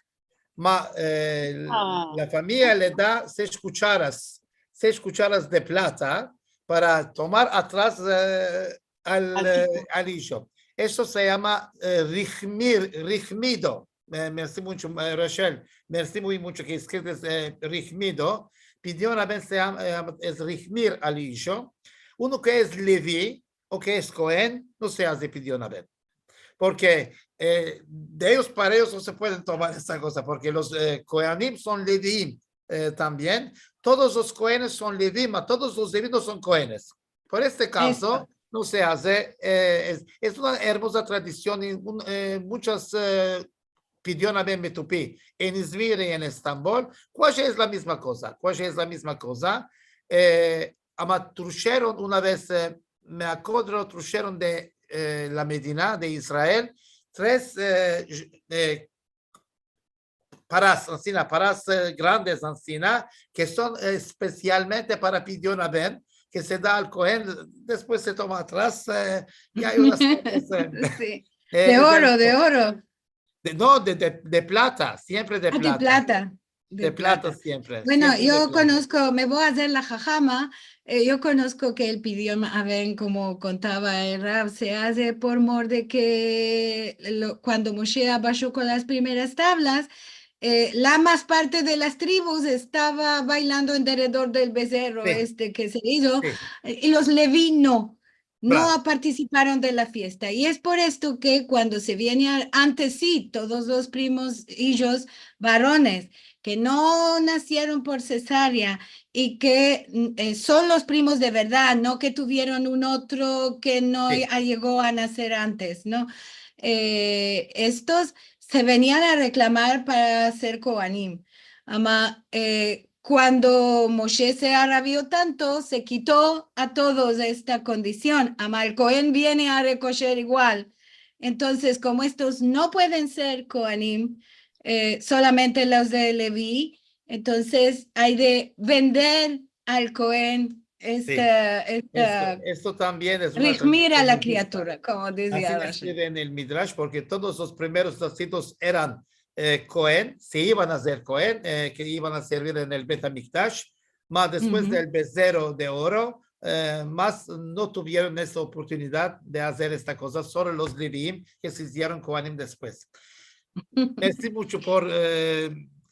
Ma, eh, la famiya le da sesh kucharas, sesh kucharas de plata para tomar atras, eh, al, eh, al ijo. Esto se yama, eh, rihmir, rihmido. Eh, mersi muncho, eh, Rachel. Mersi muy muncho ke eskrives, eh, rihmido. Pidion aben se yama, eh, es rihmir al ijo. Uno ke es levi o ke es koen, no se aze pidion aben. Porke, eh, de eyos para eyos no se pueden tomar esa koza, porke los, eh, koanim son leviim, eh, tambien. Todos los koenes son leviim, ma todos los leviim no son koenes. Por este kazo, no se aze, eh, es, es una ermoza tradision i un, eh, munchas, eh, pidion aben metupi en Izmir i en Estambol, kuaji es la mizma koza, kuaji es la mizma koza. Eh, ama trusheron una vez, eh, me akodro, trusheron de, eh, la Medina, de Israel, tres, eh, j-, eh, paras, ansina, paras, eh, grandes, ansina, ke son, eh, espesialmente para pidion aben, ke se da al koen, despues se toma atras, eh, i ay unas kuantas, eh, si. Eh, de oro, de oro. De, no, de, de, de plata, siempre de plata. Ah, de plata. De plata siempre, siempre de plata. Bueno, yo konosko, me vo a azer la hahama, eh, yo konosko ke el pidion aben, komo kontava el Rav, se aze por mor de ke lo, kuando Moshe abasho kon las primeras tablas, eh, la mas parte de las tribus estava bailando en deredor del bezerro este ke se izo, eh, i los levi no. No partisiparon de la fiesta. I es por esto ke kuando se viene a, antes si, todos los primos, ijos varones, ke no nasieron por sesaria i ke, mm, eh, son los primos de verdad, no ke tuvieron un otro ke no a-, yego a naser antes, no? Eh, estos se venian a reklamar para ser koanim. Ama, eh, kuando Moshe se aravio tanto, se kito a todos esta kondision. Ama el koen viene a rekosher igual. Entonses, komo estos no pueden ser koanim, eh, solamente los de Levi, entonses ay de vender al Kohen, Si. esta, Esto, esta esto tambien es una rihmir a la tradision egipcia. kriatura, komo Asi dizia Rashi. eskrivin en el Midrash, porke todos los primeros natsidos eran eh, Kohen, se ivan a azer Kohen, eh, ke ivan a servir en el Bet Hamikdash, mas despues Uhu. del bezero de oro, eh, mas no tuvieron esa oportunidad de azer esta koza, solo los Leviim ke se izieron Kohanim despues. Mersi muncho por, eh,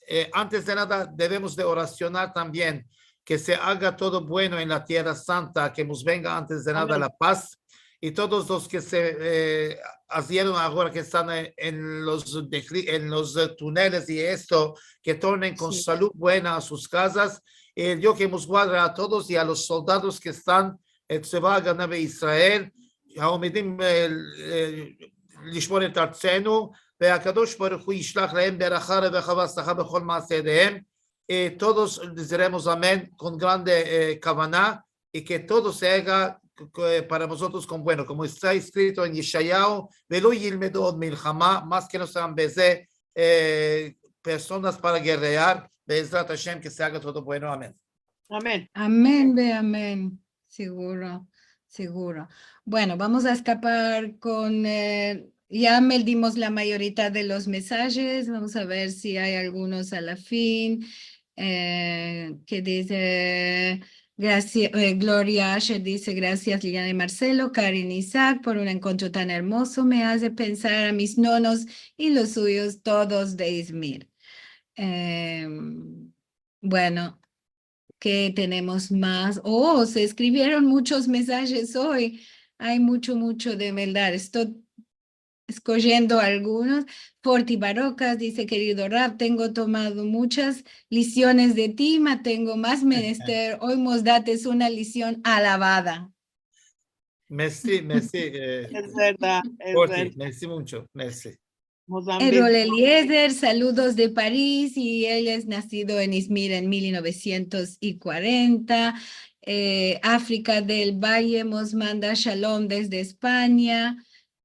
eh, antes de nada, devemos de orasionar tambien ke se aga todo bueno en la Tierra Santa, ke mos venga antes de nada Amen. la paz, i todos los ke se, eh, azieron agora ke estan en, en los dehli-, en los, eh, tuneles i esto, ke tornen kon Si. salud buena a sus kazas. El Dio ke mos guarde a todos i a los soldados ke estan, eh, Tzeva Agana Israel, ha'omedim, eh, eh, lishmor et artsenu, ve'akadosh baruch hu yishlach lahem beraha reveha ve'atslaha be'kol ma'aseh yadayim. Eh, todos dizeremos amen kon grande, eh, kavana, i ke todo se aga k-, k-, para mozotros kon bueno, komo esta eskrito en Yeshayahu, ve'lo yilmedu od milhama, mas ke no sean beze, eh, personas para gerrear, be'ezrat Hashem ke se aga todo bueno. Amen. Amen. Amen ve'amen. Seguro, seguro. Bueno, vamos a eskapar kon, eh, ya meldimos la mayorita de los mesajes. Vamos a ver si ay algunos a la fin. Eh, ke dize, grasia-, eh, Gloria Asher dize, "Grasias, Liliana i Marcelo, Karen i Isaac, por un enkontro tan ermozo. Me aze pensar a mis nonos i los suyos, todos de Izmir." Em, bueno, ke tenemos mas? Oh, se eskrivieron munchos mesajes oy. Ay muncho, muncho de meldar. Esto eskojiendo algunos. Forti Barokas dize, "Kerido Rav, tengo tomado munchas lisiones de ti, ma tengo mas menester. Oy mos dates una lision alavada." Mersi, mersi, eh, Es verdad, es Forti, verdad. mersi muncho, mersi. Mozambique. Erol Eliezer, saludos de Paris, i el es nasido en Izmir en mil novesientos i kuarenta. Eh, Afrika del Valle mos manda shalom desde Espanya.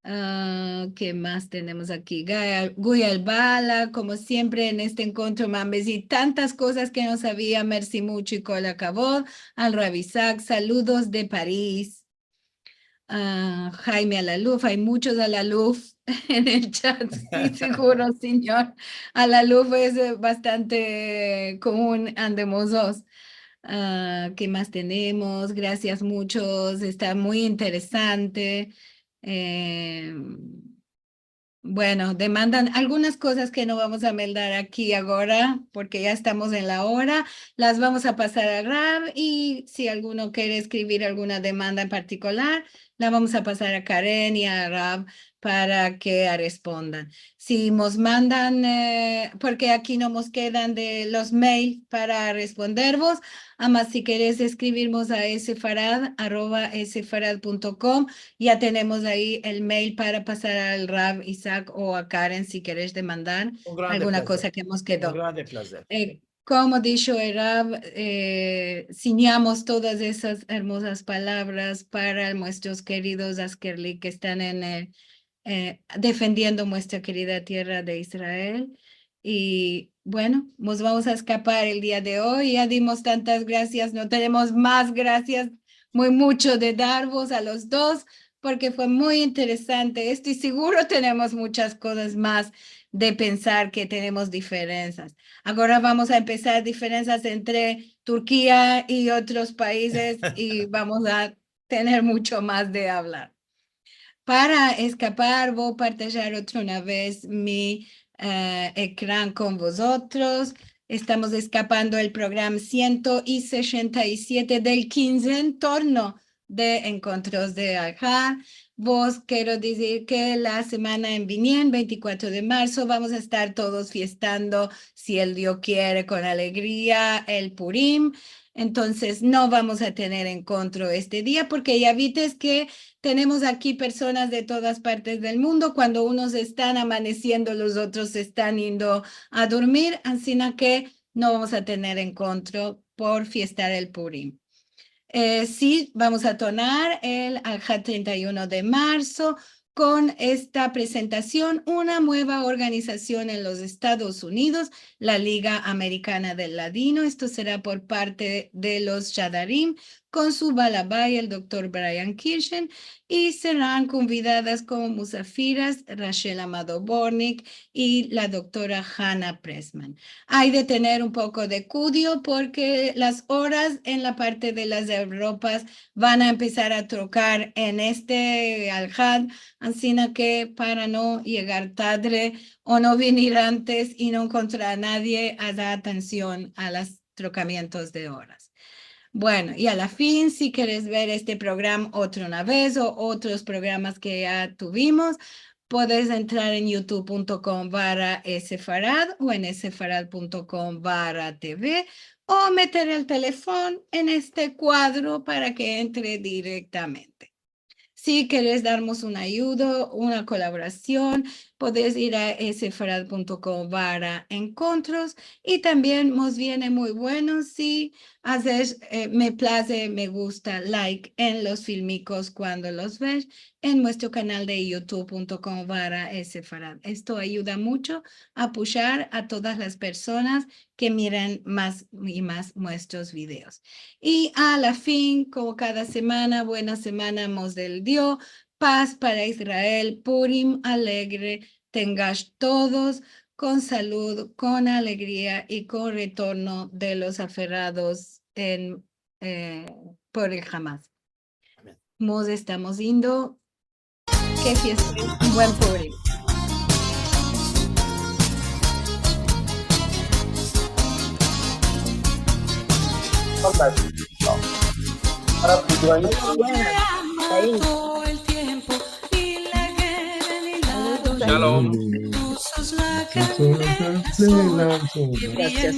Ah, ke mas tenemos aki? Gaya-, Guy Albala, komo siempre en este enkontro, mambezi tantas kozas ke no savia, mersi muncho i kol akavod. Al Rav Isaac, saludos de Paris. Ah, Jaime Alaluf, ay munchos Alaluf en el chat, si, seguro, sinyor. Alaluf es, eh, bastante komun ande mozotros. Ah, ke mas tenemos? Grasias munchos, esta muy interesante. Em, bueno, demandan algunas kozas ke no vamos a meldar aki agora, porke ya estamos en la ora. Las vamos a pasar al Rav, i si alguno kere eskrivir alguna demanda en partikular, la vamos a pasar a Karen i a Rav para ke respondan. Si mos mandan, eh, porke aki no mos kedan de los mail para respondervos, ama si keres eskrivirmos a sefarad arroba sefarad punto com, ya tenemos ayi el mail para pasar al Rav Isaac o a Karen si keres demandar Un grande alguna plazer. Koza ke mos Un kedo. Grande plazer. Eh, komo disho el Rav, eh, sinyamos todas esas ermozas palavras para muestros keridos Askerlik ke estan en, eh, eh, defendiendo muestra kerida tierra de Israel. I, bueno, mos vamos a eskapar el dia de oy. Ya dimos tantas grasias, no tenemos mas grasias, muy muncho de darvos a los dos, porke fue muy interesante esto, i seguro tenemos munchas kozas mas de pensar ke tenemos diferensas. Agora vamos a empesar diferensas entre Turkia i otros paizes, i vamos a tener muncho mas de avlar. Para eskapar, vo a partajar otra una vez mi, eh, ekran kon vozotros. Estamos eskapando el programa siento sesenta i siete del kinzentorno de Enkontros de Alhad. Vos kero dizir ke la semana en vinien, ventikuatro de marso, vamos a estar todos fiestando, si el Dio kiere, kon alegria, el Purim. Entonses, no vamos a tener enkontro este dia, porke ya vites ke tenemos aki personas de todas partes del mundo. Kuando unos estan amanesiendo, los otros se estan indo a durmir, ansina ke no vamos a tener enkontro por fiestar el Purim. Eh, si, vamos a tonar el Alhad trenta i uno de marso, kon esta prezentasion, una mueva organizasion en los Estados Unidos, la Liga Amerikana del Ladino. Esto sera por parte de los Shadarim, kon su balabay, el doktor Brian Kirchen, i seran konvidadas komo musafiras Rachel Amado Bortnick i la doktora Hannah Pressman. Ay de tener un poko de kudio porke las oras en la parte de las Evropas van a empesar a trokar en este alhad, ansina ke para no yegar tadre o no venir antes i no enkontrar a nadie a dar atension a los trokamientos de oras. Bueno, i a la fin, si keres ver este programa otra una vez o otros programas ke ya tuvimos, puedes entrar en youtube punto com barra sfarad o en sfarad punto com barra T V o meter el telefon en este kuadro para ke entre direktamente. Si keres darmos un ayudo, una kolaborasion, puedes ir a sfarad punto com barra enkontros i tambien mos viene muy bueno si azes, eh, me plaze, me gusta, like en los filmikos kuando los ves en muestro kanal de youtube punto com barra sfarad. Esto ayuda mucho a apoyar a todas las personas ke miran mas i mas muestros videos. I a la fin, komo kada semana, buena semana mos del Dio, paz para Israel, Purim alegre, tengash todos kon salud, kon alegria i kon retorno de los aferrados en, eh, por el Hamas. Amen. Mos estamos indo. Ke fiesta, un buen Purim. Shalom. Grazia.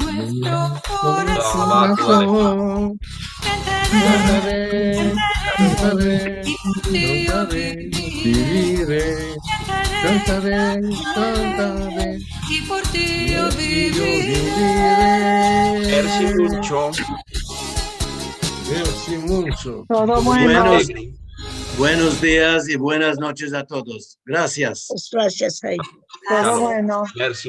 Mersi muncho. Mersi muncho. Todo bueno. Buenos, buenos dias i buenas noches a todos. Grazias. Pues grazias, ay. Todo bueno. Mersi.